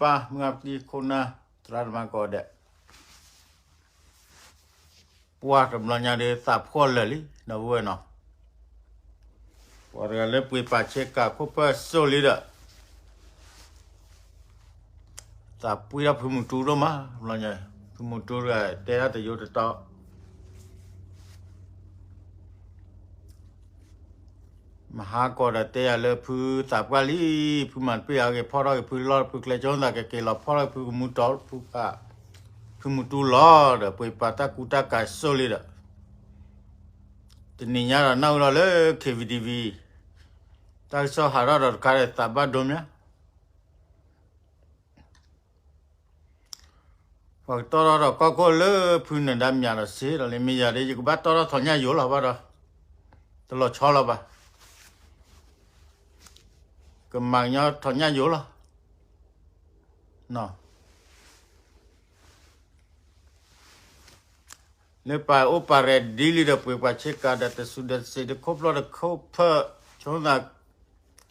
ပၢ်မုၢ်ဂၢ်ပတံၤခိၣ်နၢ် သရၣ်သမါကိးဂၤဒဲး, ပှၢ်တဘျီညါဒီးသးဖှီၣ်လၢာ်လံ ဒီပုၢ်ဝဲၢ်နီၤ, ပှၤတဂၤလၢပှ့ၤပာ်ဆ့ကၤခိၣ်ဖၢၣ်စိၣ်လံဒီး သးပှံၢ်ထီၣ်ဖုမူတူဒိၣ်မး ဘျီညါ, ဖုမူတူတဂၤတဲဒၣ်တယိတတီ မဟါကီးဒီးတဲယၤလၢဖုသးပှၢ်လံ, ဖုမၤတပ့ၢ်အါဂ့ၤ ဖီၣ်ထီၣ်က့ၤဖုလီၢ် ဖုကျဲကၠိသးကက့ၤလီၤ ဖီၣ်ထီၣ်က့ၤဖုကမူတီ ဖုက ဖုမူတူလီၤဒီး ပှ့ၤပာ်တၢ်ကူတၢ်ကၤစိၣ်လံဒီး တနံၤညါဒီးနၢ်ဟူလီၤလၢ KVTV တၢ်ကစီၣ်ဟးထီၣ်ဒီးတခါဒီးသးဘၣ်ဒိမး ပှၤကတီၢ်ထီၣ်ဒီးကီၢ်ခိၣ်လၢဖုနဒါမၠးဒီးစ့ဒီး လၢမ့ၢ်ယၤဒီး ယကဘၣ်တီၢ်ထီၣ်ထီၣ်ညၣ်ယိၤလီၤဘၣ်ဒီး တလီၤဆီလီၤဘၣ်, ကမၤကညီထီၣ်ညၣ်ယိၤလီၤ. လၢပအိၣ်ပာ်ရဲၣ်ဒ်လံဒီး ပှ့ၤပှၤဆ့ကၤဒီး တစူးဒီးစ့းတခိၣ်ဖျီၣ်တခိၣ်ဖၢၣ် ဆိသး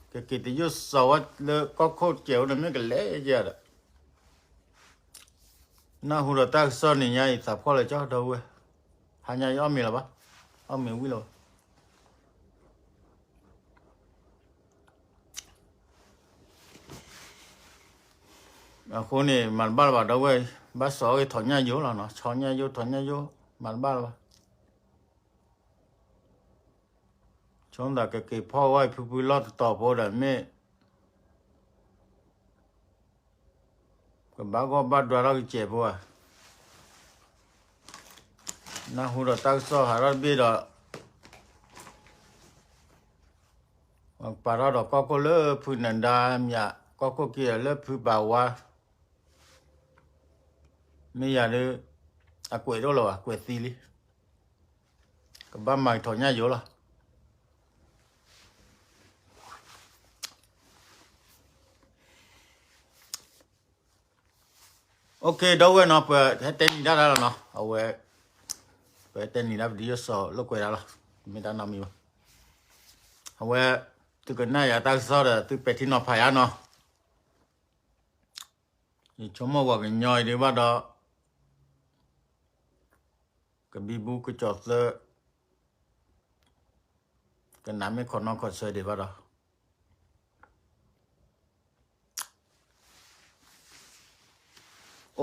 ကက့ၤတယိၣ်စီၤဝဲလၢကီၢ်ခိၣ်ကဲးအိၣ်န့ၣ် မ့ၢ်ကလဲၤယဲဒီး နၢ်ဟူဒီးတၢ်ကစီၣ်နံၤညါအံၤ သးဖှီၣ်လၢာ်ကၠီ ဒီပုၢ်ဝဲၢ်, ဟါညါယအီၣ်မ့ၤလၢၤဘၣ်, အီၣ်မ့ၤဝံၤလၢၤဘၣ်. အဃိန့ၣ် မၤတဘၣ်လၢၤဘၣ် ဒီပုၢ်ဝဲၢ်, ဘၣ်စီၤအီၣ်က့ၤထီၣ်ညၣ်ယိၤလီၤနီၤ, ဆီညၣ်ယိၤ ထီၣ်ညၣ်ယိၤ မၤတဘၣ်လၢၤဘၣ်. ဆိသးကက့ၤဖီၣ်ဝဲဖုဖုလီၢ်တတီၤဖိဒီးမ့ၢ် ကဘၣ်ဂီၢ်ဘၣ်ဒွးထီၣ်ကစဲးဖိဧါ. နၢ်ဟူဒီးတၢ်ကစီၣ်ဟးထီၣ်တဘ့ၣ်ဒီး ပာ်ထီၣ်ဒီးကီၢ်ခိၣ်လၢဖုနဒါမၠး ကီၢ်ခိၣ်က့ၤလၢဖုပာ်ဝါ မ့ၢ်ယၤဒီး အကွဲးတအိၣ်လၢၤဘၣ် ကွဲးသံလံ. ကဘၣ်မၤက့ၤထီၣ်ညၣ်ယိၤလီၤ. အိၣ်ခ့ ဒီပုၢ်ဝဲၢ်နီၤ ပဟဲတဲနံၤဒၣ်တၢ်လီၤနီၤ အဝဲ ပဟဲတဲနံၤဒၣ်ပဒ်ယိၣ်စီၤလိာ်ကွဲတၢ်လီၤ မ့ၢ်တၢ်နီတမံၤဘၣ်. အဝဲ သုကနၣ်ယၤတၢ်ကစီၣ်ဒီး သုပဲာ်ထံနီၤဖးယါနီၤ. ယဆိကမိၣ်ပှၤကညီအံၤဒံးဘၣ်ဒီး ကဘံဘူကစီၤသၢ ကနၣ်မ့ၢ်ခီနီၢ်ခီဆၢဒံးဘၣ်ဒီး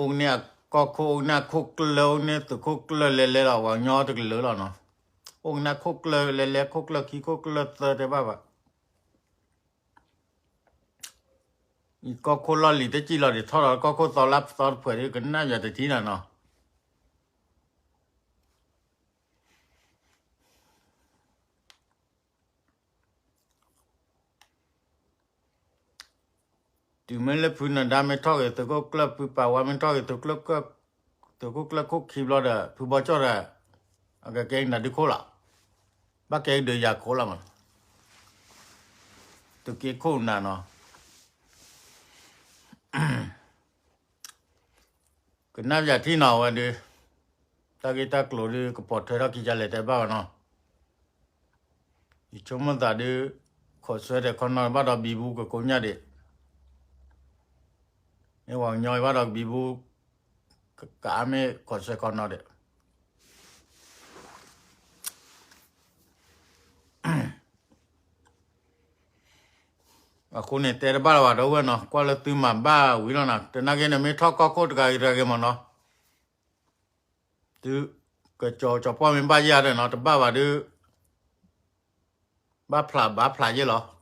အိၣ်န့ၢ်အကီၢ်ခိၣ် အိၣ်န့ၢ်အခိၣ်ကျၢၢ် အိၣ်န့ၢ်သုးခိၣ်ကျၢၢ်လဲၤလဲၤလီၤ ပှၤကညီတကလုာ်လီၤနီၤ. အိၣ်န့ၢ်ခိၣ်ကျၢၢ်လဲၤလဲၤ ခိၣ်ကျၢၢ်ခံ ခိၣ်ကျၢၢ်သၢတဲဘၣ်ဘၣ် အံၤကီၢ်ခိၣ်လီၢ်လံၤတစံၣ်လီၤဒံးထီၣ်ဒီး ကီၢ်ခိၣ်သီလါသီတဖှဲးဒီး ကနၣ်ယၤတထံၣ်နၤနီၤ. တုၤမ့ၢ်လၢဖုနဒါမ့ၢ်ထီၣ်က့ၤသုးခိၣ်ကျၢၢ် ဖုပာ်ဝါမ့ၢ်ထီၣ်က့ၤ သုးခိၣ်ကျၢၢ်ခိၣ်ခံဘျီဒီး ဖုဘီကၠီၣ်ဒီး အကကဲကနၤဒုခိၣ်လီၤ. ဘၣ်ကဲကဒုးယၤခိၣ်လီၤမး သုးက့ခိၣ်နၤနီၤ. ကနၣ်ယၤထံၣ်နီၤဝဲဒုး တၢ်ဂ့ၢ်တၢ်ကျိၤဒုး ကပိာ်ထွဲထီၣ်ခံကလဲၤတဲဘၣ်ဘၣ်နီၤ. ယဆိကမိၣ်သးဒုး ခိးဆွဲဒီးခီနီၤဘၣ်ဒီးဘံဘူကကိးညါဒံး မ့ၢ်ပှၤကညီအံၤဘၣ်ဒီးကဘံဘူ ကအါမ့ၢ်ခိးဆွဲခီနီၤဒံး အဃိန့ၣ် တဲတဘၣ်လၢၤဘၣ် ဒီပုၢ်ဝဲၢ်နီၤ ကွၢ်လၢသုမၤဘၣ်ဝံၤလီၤနီၤ တနာ်က့န့ၣ် မ့ၢ်ထီၣ်ကီၢ်ခိၣ်တဂၤဂ့ၤတဂၤဂ့ၤမးနီၤ သုကစီၤကစီၤပီၢ်မ့ၢ်ဘၣ်ယၤဒီးနီၤ တဘၣ်ဘၣ်ဒုး ဘၣ်ဖျးဘၣ်ဖျးယဲလီၤ.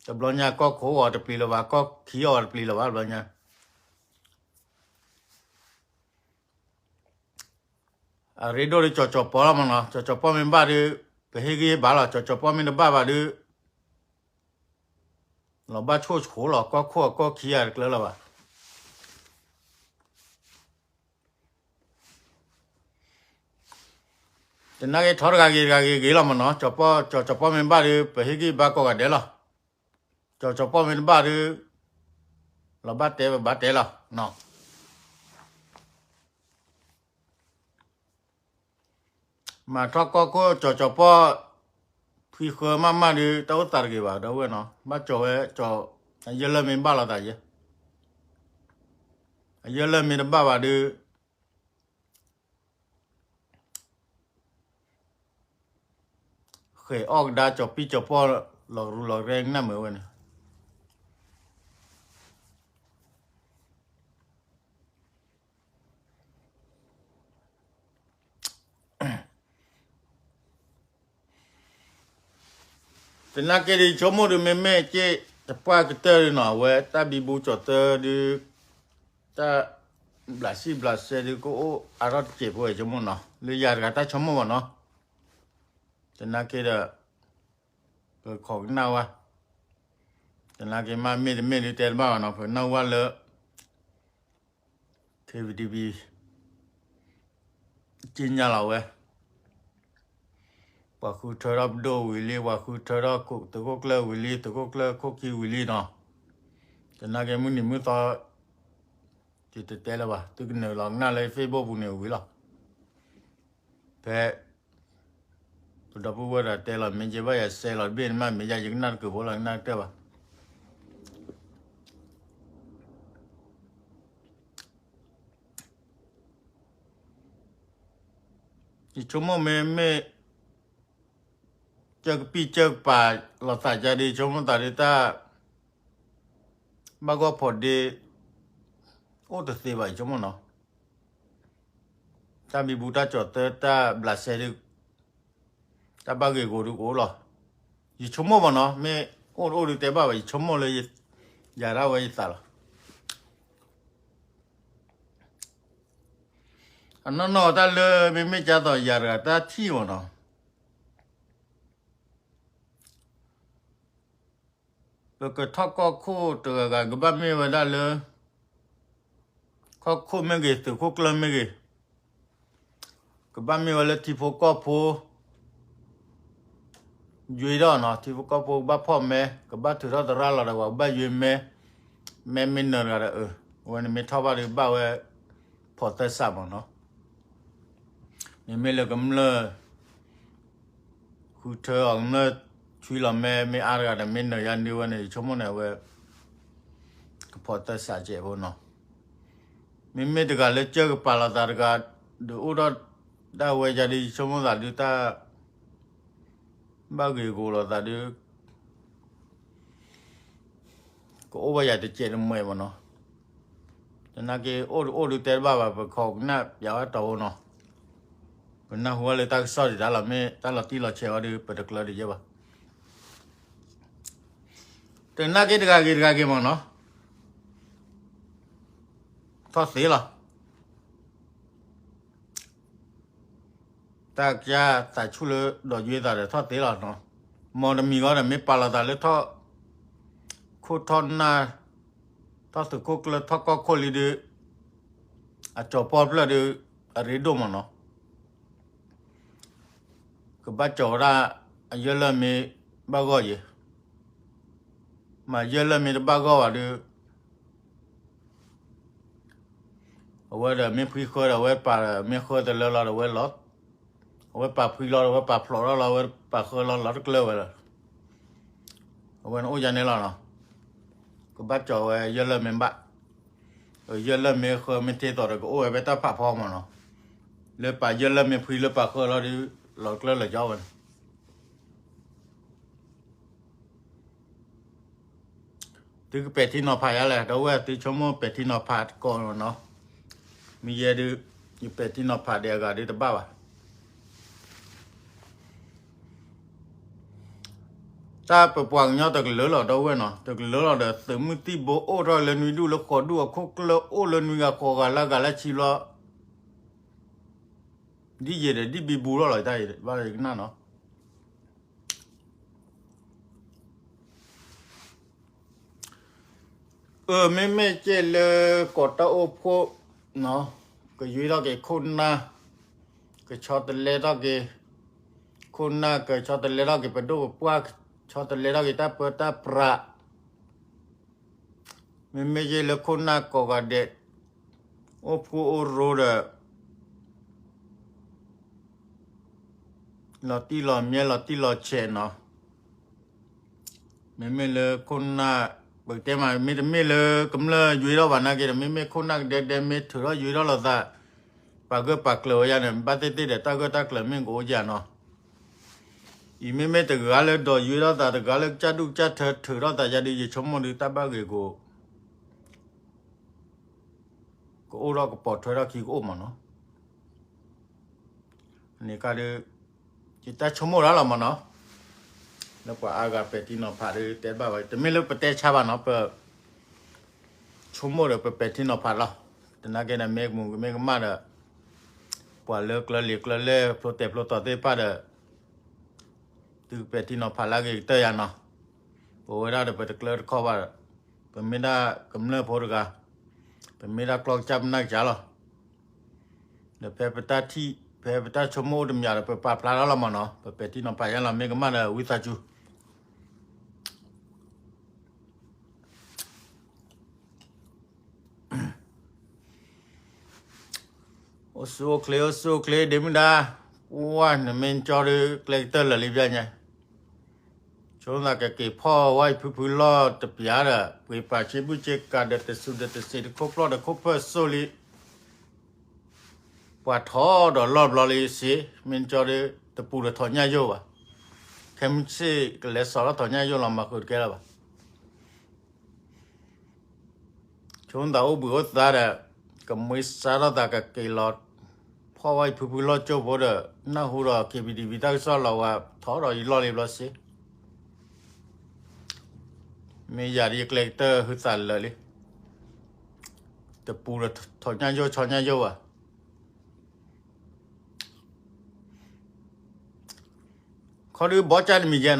တဘျီညါကီၢ်ခိၣ်အီၤတပျံၤလၢၤဘၣ် ကီၢ်ခံအီၤတပျံၤလၢၤဘၣ် တဘျီညါ အရ့ဒိၣ်ဒုးကစီၤကစီၤပီၢ်လီၤမးနီၤ ကစီၤကစီၤပီၢ်မ့ၢ်ဘၣ်ဒုး ပဟ့ၣ်ဂံၢ်ဟ့ၣ်ဘါလီၤ ကစီၤကစီၤပီၢ်မ့ၢ်တဘၣ်ဘၣ်ဒုး လီၤဘၣ်ဆိၣ်ဆိလီၤ ကီၢ်ခိၣ်အကီၢ်ခံအတကျၢၤလၢၤဘၣ် တနာ်က့ထီတဂၤဂ့ၤတဂၤဂ့ၤဂ့ၤလီၤမးနီၤ ကစီၤကစီၤပီၢ်မ့ၢ်ဘၣ်ဒုး ပဟ့ၣ်ဂံၢ်ဘါကိးဂၤဒဲးလီၤ ကစီၤကစီၤပီၢ်မ့ၢ်တဘၣ်ဒုး လီၤဘၣ်တဲဘၣ်တဲလီၤ မၤထီၣ်ကီၢ်ခိၣ်ကစီၤကစီၤပီၢ် ဖှံဃၢမးမးဒုး တၢ်အိၣ်သးတဂ့ၤဘၣ် ဒီပုၢ်ဝဲၢ်နီၤ ဘၣ်ကၠီၤဝဲကၠီၤ ယဲလၢမ့ၢ်ဘၣ်လီၤသးယဲ အယၢၢ်လၢမ့ၢ်တဘၣ်ဘၣ်ဒီး ဃဲၤအီၣ်ကဒါ ကၠီၤပံၣ်ကၠီၤပီၣ် လီၤရူလီၤရဲကနၣ်မုာ်ဝဲန့ၣ် သနာ်က့ဒီး ယဆိကမိၣ်ဒီး မ့မ့ၢ်က့ တပှၢ်ကတၢၢ်ဒုနီၤ အဝဲတၢ်ဘံဘူကၠီၤတၢဒု တၢ်ဘျးစံၣ်ဘျးစဲဒု ကအိၣ်အါထီၣ်တစဲးဖိ ယဆိကမိၣ်နီၤ လၢယၤတဂၤတၢ်ဆိကမိၣ်ဘၣ်နီၤ. သနာ်က့ဒီး ပခိးကနၣ်ဝဲ သနာ်က့မ့မ့ၢ်တမ့ၢ်ဒုတဲတဘၣ်ဘၣ်နီၤ ပနၢ်ဟူဘၣ်လၢ KVDB က့ညါလီၤဝဲ ပှၤဃုထၢထီၣ်ပဒိၣ်ဝံၤလံ ပှၤဃုထၢထီၣ်သုးခိၣ်ကျၢၢ်ဝံၤလံ သုးခိၣ်ကျၢၢ်ခိၣ်ခံဝံၤလံနီၤ. သနာ်က့မုၢ်နံၤမုၢ်သီ ယတတဲလၢၤဘၣ် သုကနုာ်လီၤကနၣ်လၢ Facebook ပူၤန့ၣ်ဝံၤလီၤ. ဖဲ ပဒီပုၢ်ဝဲၢ်ဒီးတဲလီၤ မ့ၢ်ယဘၣ်ယၤစဲးလီၤတဘ့ၣ်န့ၣ်မ့ၢ် မ့ၢ်ယၤယကနၣ်တကုာ်ဖိလီၤ ကနၣ်တကတၢၢ်ဘၣ်. ယဆိကမိၣ်မ့မ့ၢ် ကၢကပံၢ်ကၢကပၤလိာ်သးယၤဒီး ယဆိကမိၣ်သးဒုးတၢ် ဘၣ်ဂီၢ်ဖိးဒ့ အိၣ်တသ့ဘၣ် ယဆိကမိၣ်နီၤ. တၢ်ဘံဘူတၢ်ကၠီၤတၢ တၢ်ဘျးစဲဒု တၢ်ဘၣ်ဂ့ၢ်ဂီၤဒုကအိၣ်လီၤ. ယဆိကမိၣ်ဘၣ်နီၤ မ့ၢ်အိၣ်တအိၣ်ဒုတဲဘၣ်ဘၣ် ယဆိကမိၣ်လၢ ယၤဒၣ်ဝဲယသးလီၤ. အနီၢ်နီၢ်တၢ်လၢ မ့မ့ၢ်ကၢ်သိးယၤတဂၤတၢ်ထံၣ်မ့ၢ်နီၤ ပကထီၣ်ကီၢ်ခိၣ်တဂၤဂၤ ကဘၣ်မ့ၢ်ဝဲဒၣ်လၢ ကီၢ်ခိၣ်မ့ၢ်ဂ့ၤ သုးခိၣ်ကျၢၢ်မ့ၢ်ဂ့ၤ ကဘၣ်မ့ၢ်ဝဲလၢထံဖိကီၢ်ဖိ ယွ့ထီၣ်နီၤ ထံဖိကီၢ်ဖိကဘၣ်ဖီၣ်မဲ ကဘၣ်ထုးထီၣ်သရၣ်လီၤဒီး ပှၤကဘၣ်ယွ့မဲ မဲမ့ၢ်နၢၤတဂၤဒီး အဝဲန့ၣ်မ့ၢ်ထီၣ်ဘၣ်ဒီး ဘၣ်ဝဲ ဖိးသဲစးမ့ၢ်နီၤ. မ့မ့ၢ်လၢကမျၢၢ် ဃုထၢအီၤ ကမျၢၢ်ဆွံလီၤမဲ မ့ၢ်အါတဂၤဒီး မ့ၢ်နၢၤယါန့ၢ်ဝဲန့ၣ် ယဆိကမိၣ်န့ၣ် အဝဲ ကဖိးသဲစးစဲးဖိနီၤ. မ့မ့ၢ်တဂၤလၢကၢကပၤလိာ်သးတဂၤ ဒုးအိၣ်ထီၣ်ဒၣ်ဝဲယၤဒီး ယဆိကမိၣ်သးဒုးတၢ် ဘၣ်ဂ့ၢ်ဂီၤလိာ်သးဒုး ကအိၣ်ဘၣ်ယၤတစဲးတမှဲးမ့ၢ်နီၤ. သနာ်က့ အိၣ်တအိၣ်ဒုးတဲတဘၣ်ဘၣ် ပခိးကနၣ်ပျးဝဲတီၤဖိနီၤ. ပနၢ်ဟူဝဲလၢတၢ်ကစီၣ်ဒံးတၢ်လီၤ မ့ၢ်တၢ်လီၤတံၢ်လီၤဆဲးဝဲဒီး ပတကျၢၤဒံးယဲဘၣ်. သနာ်က့တဂၤဂ့ၤတဂၤဂ့ၤမ့ၢ်နီၤ ထီၣ်သ့လီၤ. တၢ်ကါသးဆူၣ်လၢဒီးယွ့သးဒီးထီၣ်သ့လီၤနီၤ. မ်တမံၤဂီၢ်ဒီး မ့ၢ်ပာ်လီၤသးလၢထီၣ်ခိၣ်ထီၣ်နၢ် ထီၣ်သုးခိၣ်ကျၢၢ်ထီၣ်ကီၢ်ခိၣ်လံဒီး အကၠီၤပီၣ်ဖျၢၣ်ဒီး အရ့ဒိၣ်မ့ၢ်နီၤ. ကဘၣ်ကၠီၤဝဲဒၣ် အယၢၢ်လၢမ့ၢ်ဘၣ်ဂီၢ်ယဲၢ်, မ့ၢ်ယၢၢ်လၢမ့ၢ်တဘၣ်ဂီၢ်ဘၣ်ဒီး အဝဲဒီးမ့ၢ်ဖှံဃၢဒီး အဝဲပာ်မ့ၢ်ဃၢတလၢလီၤဒီးဝဲလီၤ, အဝဲပာ်ဖှံလီၤဒီး အဝဲပာ်ဖျိးထီၣ်လီၤ အဝဲပာ်ဃၢလီၤ လီၤတကျၢၤဝဲလီၤ. အဝဲန့ၣ်အိၣ်ယါန့ၣ်လီၤနီၤ. ကဘၣ်ကၠီၤဝဲယၢၢ်လၢမ့ၢ်ဘၣ်, ယၢၢ်လၢမ့ၢ်ဃၢမ့ၢ်ထ့သိးဒီး ကအိၣ်ဝဲဖဲတၢ်ဖးဖီမ့ၢ်နီၤ. လၢပာ်ယၢၢ်လၢမ့ၢ်ဖှံလၢပာ်ဃၢလီၤဒီး လီၤတကျၢၤလၢာ်ကၠီဝဲန့ၣ် သုကပဲာ်ထံနီၤဖးယါလဲၣ်, ဒီးဝဲသုဆိကမိၣ်ပဲာ်ထံနီၤဖးတကိးနီၤနီၤ. မ့ၢ်ယဲဒုး ယပဲာ်ထံနီၤဖးဒဲးအဂၤဒုးတဘၣ်ဘၣ်. တၢ်ပပှၤကညီတကလုာ်လီၤ ဒီးဝဲနီၤ, တကလုာ်လီၤဒီး သုးမုၢ်သံၣ်ဘိအိၣ်ထီၣ်လၢနွံဒူၣ် လၢဃိးဒူၣ်အခိၣ်ကျၢၢ် အိၣ်လၢနွံဂၤဃိးဂၤလၢဂၤလၢဆံဘျီ ဒ်ယဲၢ်ဒီးဒ်ဘံဘူလီၤလီၤ တၢ်အံၤဘၣ်ယကနၣ်နီၤ. အၢ မ့မ့ၢ်ကဲလၢကီးတၢ်အိၣ်ဖှိၣ်နီၤ, ကယွ့ထီၣ်က့ၤခိၣ်နၢ်, ကဆီတလဲထီၣ်က့ၤ, ခိၣ်နၢ်ကဆီတလဲထီၣ်က့ၤ ပဒိၣ်ပပှၢ်, ကဆီတလဲထီၣ်က့ၤတၢ်ပၢတၢ်ပြး မ့မ့ၢ်ယဲလၢခိၣ်နၢ်ကိးဂၤဒဲး အိၣ်ဖှိၣ်အိၣ်ရိဒီး လီၤတံၢ်လီၤမံလီၤတံၢ်လီၤဆဲးနီၤ. မ့မ့ၢ်လၢခိၣ်နၢ် ပကတဲမး မ့တမ့ၢ်လၢကမျၢၢ်ယွ့ထီၣ်ဘၣ်နာ်က့ဒီး မ့မ့ၢ်ခိၣ်နၢ်ကဒဲကဒဲ မ့ၢ်ထုးထီၣ်ယွ့ထီၣ်လိာ်သး ပာ်ဂၢၢ်ပာ်ကျၢၤဝဲယါန့ၣ် ဘၣ်သ့ၣ်သ့ၣ်ဒီး တၢ်ဂၢၢ်တၢ်ကျၢၤမ့ၢ်ကအိၣ်ယါနီၤ. အံၤမ့မ့ၢ်တဂၤလၢဒိးယွ့ထီၣ်သး တဂၤလၢကစၢ်ဒူၣ်ကစၢ်ထၢထုးထီၣ်သးယါဒီး ယဆိကမိၣ်ဒီး တၢ်ဘၣ်ဂ့ၢ်က ကအိၣ်ထီၣ်ကပိာ်ထွဲထီၣ်ခံကအိၣ်မးနီၤ. န့ၣ်ကဒီး ယတၢ်ဆိကမိၣ်ဒၣ်လီၤမးနီၤ. လၢပှၤအါဂၤပဲာ်ထံနီၤဖးဒီးတဲဘၣ်ဝဲ တမ့ၢ်လၢပတဲဆါဘၣ်နီၤ ပ ဆိကမိၣ်ဒီးပပဲာ်ထံနီၤဖးလီၤ. သနာ်က့ဒီး မ့ၢ်မုာ်မ့ၢ်ကမၣ်ဒီး ပှၤလၢကျၢၤလံၤကျၢၤလဲၢ် ဖျိတဲာ်ဖျိတီၤသ့ၣ်တဖၣ်ဒီး သုပဲာ်ထံနီၤဖးလၢအဂ့ၤကတၢၢ်ယါနီၤ. ပဝဲဒၣ်ဒီးပတကျၢၤတခီဘၣ်ဒီး ပမ့ၢ်ဒၣ်ကမျၢၢ်ဖိတဂၤ, ပမ့ၢ်ဒၣ်ကျီၢ်ကစၢ်ပနၢ်ကစၢ်လီၤ. ဒီးဖဲပတၢ်ထံၣ် ဖဲပတၢ်ဆိကမိၣ်အိၣ်တမံၤဒီး ပပာ်ဖျါထီၣ်လီၤမးနီၤ. ပပဲာ်ထံနီၤဖးယါလီၤ မ့ၢ်ကမၣ်ဒီးဝံသးစူၤ အိၣ်ဆူၣ်အိၣ်ချ့ အိၣ်ဆူၣ်အိၣ်ချ့ ဒ့မုၣ်ဒါ, ဝါနမ့ၢ်ကၠီဒီးကျဲကတၢၢ်လၢာ်လံဘျီညါ, ဆိသးကက့ၤဖီၣ်ဝါအံၤဖုဖုလီၢ်တပျးဒီး ပှ့ၤပာ်ဆ့ဘုၣ်ဆ့ကၤဒီးတစူၤဒီးတစ့းတခိၣ်ကျီၢ်ဒီးခိၣ်ဖၢၣ်စိလံ ပှၤထီၣ်ဒီးလီၢ်ဘျီလံစ့, မ့ၢ်ကၠီဒီးတပူၤဒီးထီၣ်ညၣ်ယိၣ်ဘၣ်, ခဲမုၢ်ဆ့ၣ်ကလဲၤစိာ်ထီၣ်ထီၣ်ညၣ်ယိၣ်လီၤ မၤဃုာ်တကဲလၢၤဘၣ်. ဆိသးအိၣ်ဘှံးအိၣ်သါဒီး ကမှံစါထီၣ်သးကက့ၤလီၤ ဖီၣ်ဝဲဖုဖုလီၢ်ကၠိဖိဒီး နၢ်ဟူဒီး KBDV တၢ်ကစီၣ်လီၤဝဲထီၣ်ဒီးယလီၢ်လံဘျီစ့, မ့ၢ်ယၤဒ်ယကျဲကတၢၢ်ဟုသးလၢာ်လံ, တပူၤဒီးထီၣ်ညၣ်ယိၣ်ဆီညၣ်ယိၣ်ဘၣ်. ခီဒုးဘီကၢ်တမံၤယဲနီၤ,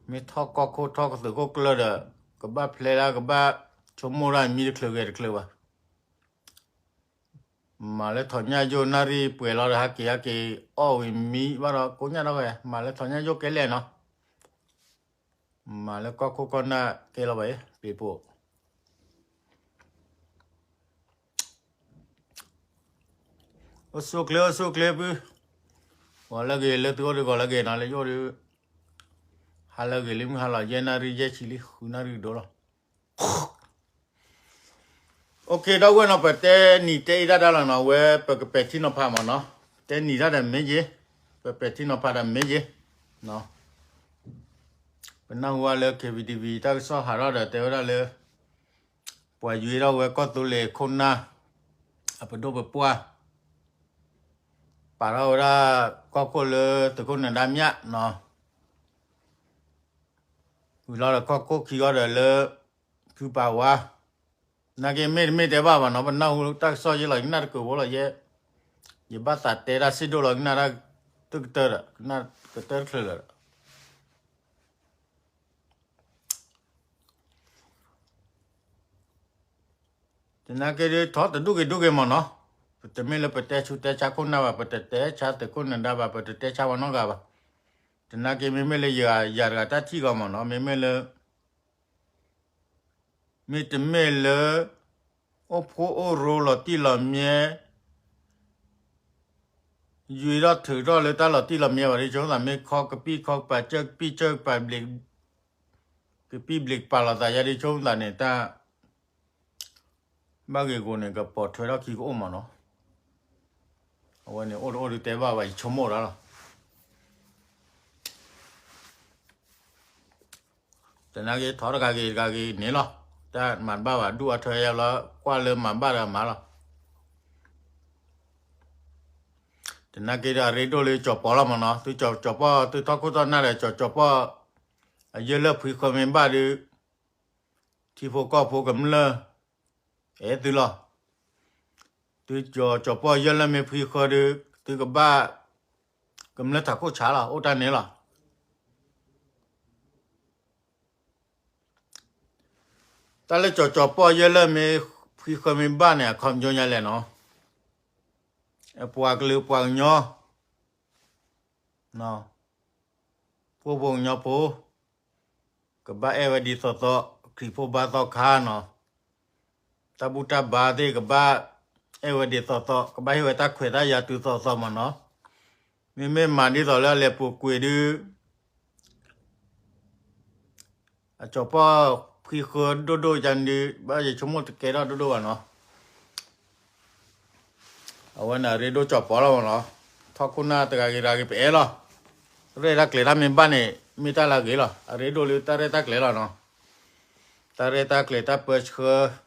မ့ၢ်ထီၣ်ကီၢ်ခိၣ်ထီၣ်ကသုးခိၣ်ကျၢၢ်ဒီး ကဘၣ်ဖျဲဒၣ် ကဘၣ်ဆိကမိၣ်ဒၣ်မံတချုးဂဲၤတချုးဘၣ်. မၤလၢထီၣ်ညၣ်ယိၣ် နၣ်ရံၣ်ပှဲၤလီၤဒီး ဟးက့ၤဟးက့ၤ အီၣ်ဝံၤမံဘၣ်ဒီး ကိညၣ်ထီၣ်ဝဲ မၤလၢထီၣ်ညၣ်ယိၣ်ကဲလဲၣ်နီၤ, မၤလၢကီၢ်ခိၣ်ကီၢ်နၢ်ကဲလီၤဘၣ်အံၤ ပ့ၤပိာ် အိၣ်ဆူၣ်ချ့ အိၣ်ဆူၣ်ချ့ဖု, ဂီၤလၢဂ့ၤ လၢသုအိၣ်ဒီးဂီၤလၢဂ့ၤနီၤ, လၢယအိၣ်ဒီး ဟါလၢဂ့ၤလံ မုၢ်ဟါလီၤယဲၢ်နၣ်ရံၣ်ယဲၢ်ဆံလံ ဃုနၣ်ရံၣ်ဒိၣ်လီၤ. အိၣ်ခ့ ဒီပုၢ်ဝဲၢ်နီၤ ပတဲနံၤတဲအံၤဒၣ်တၢ်လီၤနီၤ, အဝဲပကပဲာ်ထံနီၤဖးမးနီၤ, တဲနံၤတၢ်ဒီးမ့ၢ်ယ့ၤ, ပပဲာ်ထံနီၤဖးဒီးမ့ၢ်ယ့ၤ, ပနၢ်ဟူဝဲလၢ KBDV တၢ်ကစီၣ်ဟးထီၣ်ဒီးတဲဝဲဒၣ်လၢ ပှၤယွ့ထီၣ်ဝဲကီၢ်သူလ့ၤခိၣ်နၢ် အပဒိၣ်ပပှၢ် ပာ်ထီၣ်ဝဲဒၣ်ကီၢ်ခိၣ်လၢသုးခိၣ်နဒါမျၢ်နီၤ, ဝံၤလီၤဒီးကီၢ်ခိၣ်ခံဂီၢ်ဒီးလၢ ဖုပာ်ဝါ, နာ်က့မ့ၢ်တမ့ၢ်တဲဘၣ်ဘၣ်နီၤ, ပနၢ်ဟူတၢ်ကစီၣ်ယဲလီၤ ကနၣ်တကုးဖိလီၤယဲ, ယဘၣ်သးတဲတၢ်စ့ၢ်ဒိၣ်လီၤ ကနၣ်တၢ်တကတၢၢ်ဒီး ကနၣ်ကတၢၢ်တချုးလၢာ်ဒီး သနာ်က့ဒုးထီၣ်တဒူၣ်ဂ့ၤဒူၣ်ဂ့ၤမးနီၤ, ပတမ့ၢ်လၢပတဲဆူးတဲဆါခိၣ်နၢ်ဘၣ်, ပတတဲဆါသုးခိၣ်နဒါဘၣ်, ပတတဲဆါပှၤနီတဂၤဘၣ်. သနာ်က့မ့မ့ၢ်လၢယၤတဂၤတၢ်ထံၣ်ဂီၢ်မးနီၤ, မ့မ့ၢ်လၢ မ့တမ့ၢ်လၢ အိၣ်ဖှိၣ်အိၣ်ရိလီၤတံၢ်လီၤမံ, ယွ့ထီၣ်ထုးထီၣ်လၢတၢ်လီၤတံၢ်လီၤမံဘၣ်ဒီး ဆိသးမ့ၢ်ခီကပံၢ်ခီကပၤ စၢၢ်ကပံၢ်စၢၢ်ကပၤ ကပံၢ်ဘျံးကပၤလိာ်သးယါဒီး ဆိသးန့ၣ် တၢ် ဘၣ်ဂ့ၢ်ဂီၢ်န့ၣ် ကပိာ်ထွဲထီၣ်ခံကအိၣ်မးနီၤ. အဝဲန့ၣ်အိၣ်တအိၣ်ဒုးတဲဘၣ်ဘၣ် ယဆိကမိၣ်ဒၣ်လီၤ. သနာ်က့ထီၣ်တဂၤဂ့ၤတဂၤဂ့ၤန့ၣ်လီၤ. တၢ်မၤတဘၣ်ဘၣ် ဒူၣ်အါထၢယါလီၤ ကွၢ်လၢမၤဘၣ်ဒီးမၤလီၤ. သနာ်က့ဒီးအရ့ဒိၣ်လၢကၠီၤပီၤလီၤမးနီၤ, သုကၠီၤပီၤ သုထီၣ်ခိၣ်ထီၣ်နၢ်ဒီးကၠီၤပီၤ အယဲၢ်လၢဖှံဃၢၤမ့ၢ်ဘၣ်ဒီး ထံဖိကီၢ်ဖိကမျၢၢ် အဲၣ်သုလီၤ. သုကၠီၤပီၤယဲၢ်လၢမ့ၢ်ဖှံဃၢၤဒီး သုကဘၣ် ကမျၢၢ်ထးခိၣ်ဆါလီၤ အိၣ်တၢ်န့ၣ်လီၤ. တၢ်လၢကၠီၤပီၤယဲၢ်လၢမ့ၢ်ဖှံဃၢၤမ့ၢ်ဘၣ်န့ၣ် အခီပညီညါလဲၣ်နီၤ, ပှၤကလုာ်ပှၤကညီ ပှၤဖိကညီဖိ ကဘၣ်အဲၣ်ဝဲဒ်သိးသိး ခရံာ်ဖိဘါသီခါနီၤ, တၢ်ဘူၣ်တၢ်ဘါသ့ၣ်ကဘၣ် အဲၣ်ဝဲဒ်သိးသိး ကဘၣ်ဟ့ၣ်ဝဲတၢ်ခွဲးတၢ်ယာ်တုၤသိးသိးမးနီၤ, မ့မ့ၢ်မၤဒ်သိးလၢအလဲၤပူၤကွံာ်ဒုး အကၠီၤပီၣ်ဖှံဃၢဒိၣ်ဒိၣ်ယၤဒုး ဘၣ်ယဆိကမိၣ်တကဲထီၣ်ဒိၣ်ဒိၣ်ဘၣ်နီၤ. အဝဲန့ၣ်အရ့ဒိၣ်ကၠီၤပီၣ်လီၤမးနီၤ. ထီၣ်ခိၣ်နၢ်တဂၤဂ့ၤတဂၤဂ့ၤပအဲၣ်လီၤ. ရဲၣ်တၢ်ကျဲၤတၢ်မ့ၢ်ဘၣ်န့ၣ် မ့ၢ်တၢ်လၢအဂ့ၤလီၤ. အရ့ဒိၣ်လၢတၢ်ရဲၣ်တၢ်ကျဲၤလီၤနီၤ. တၢ်ရဲၣ်တၢ်ကျဲၤတၢ်ပၢဆှၢ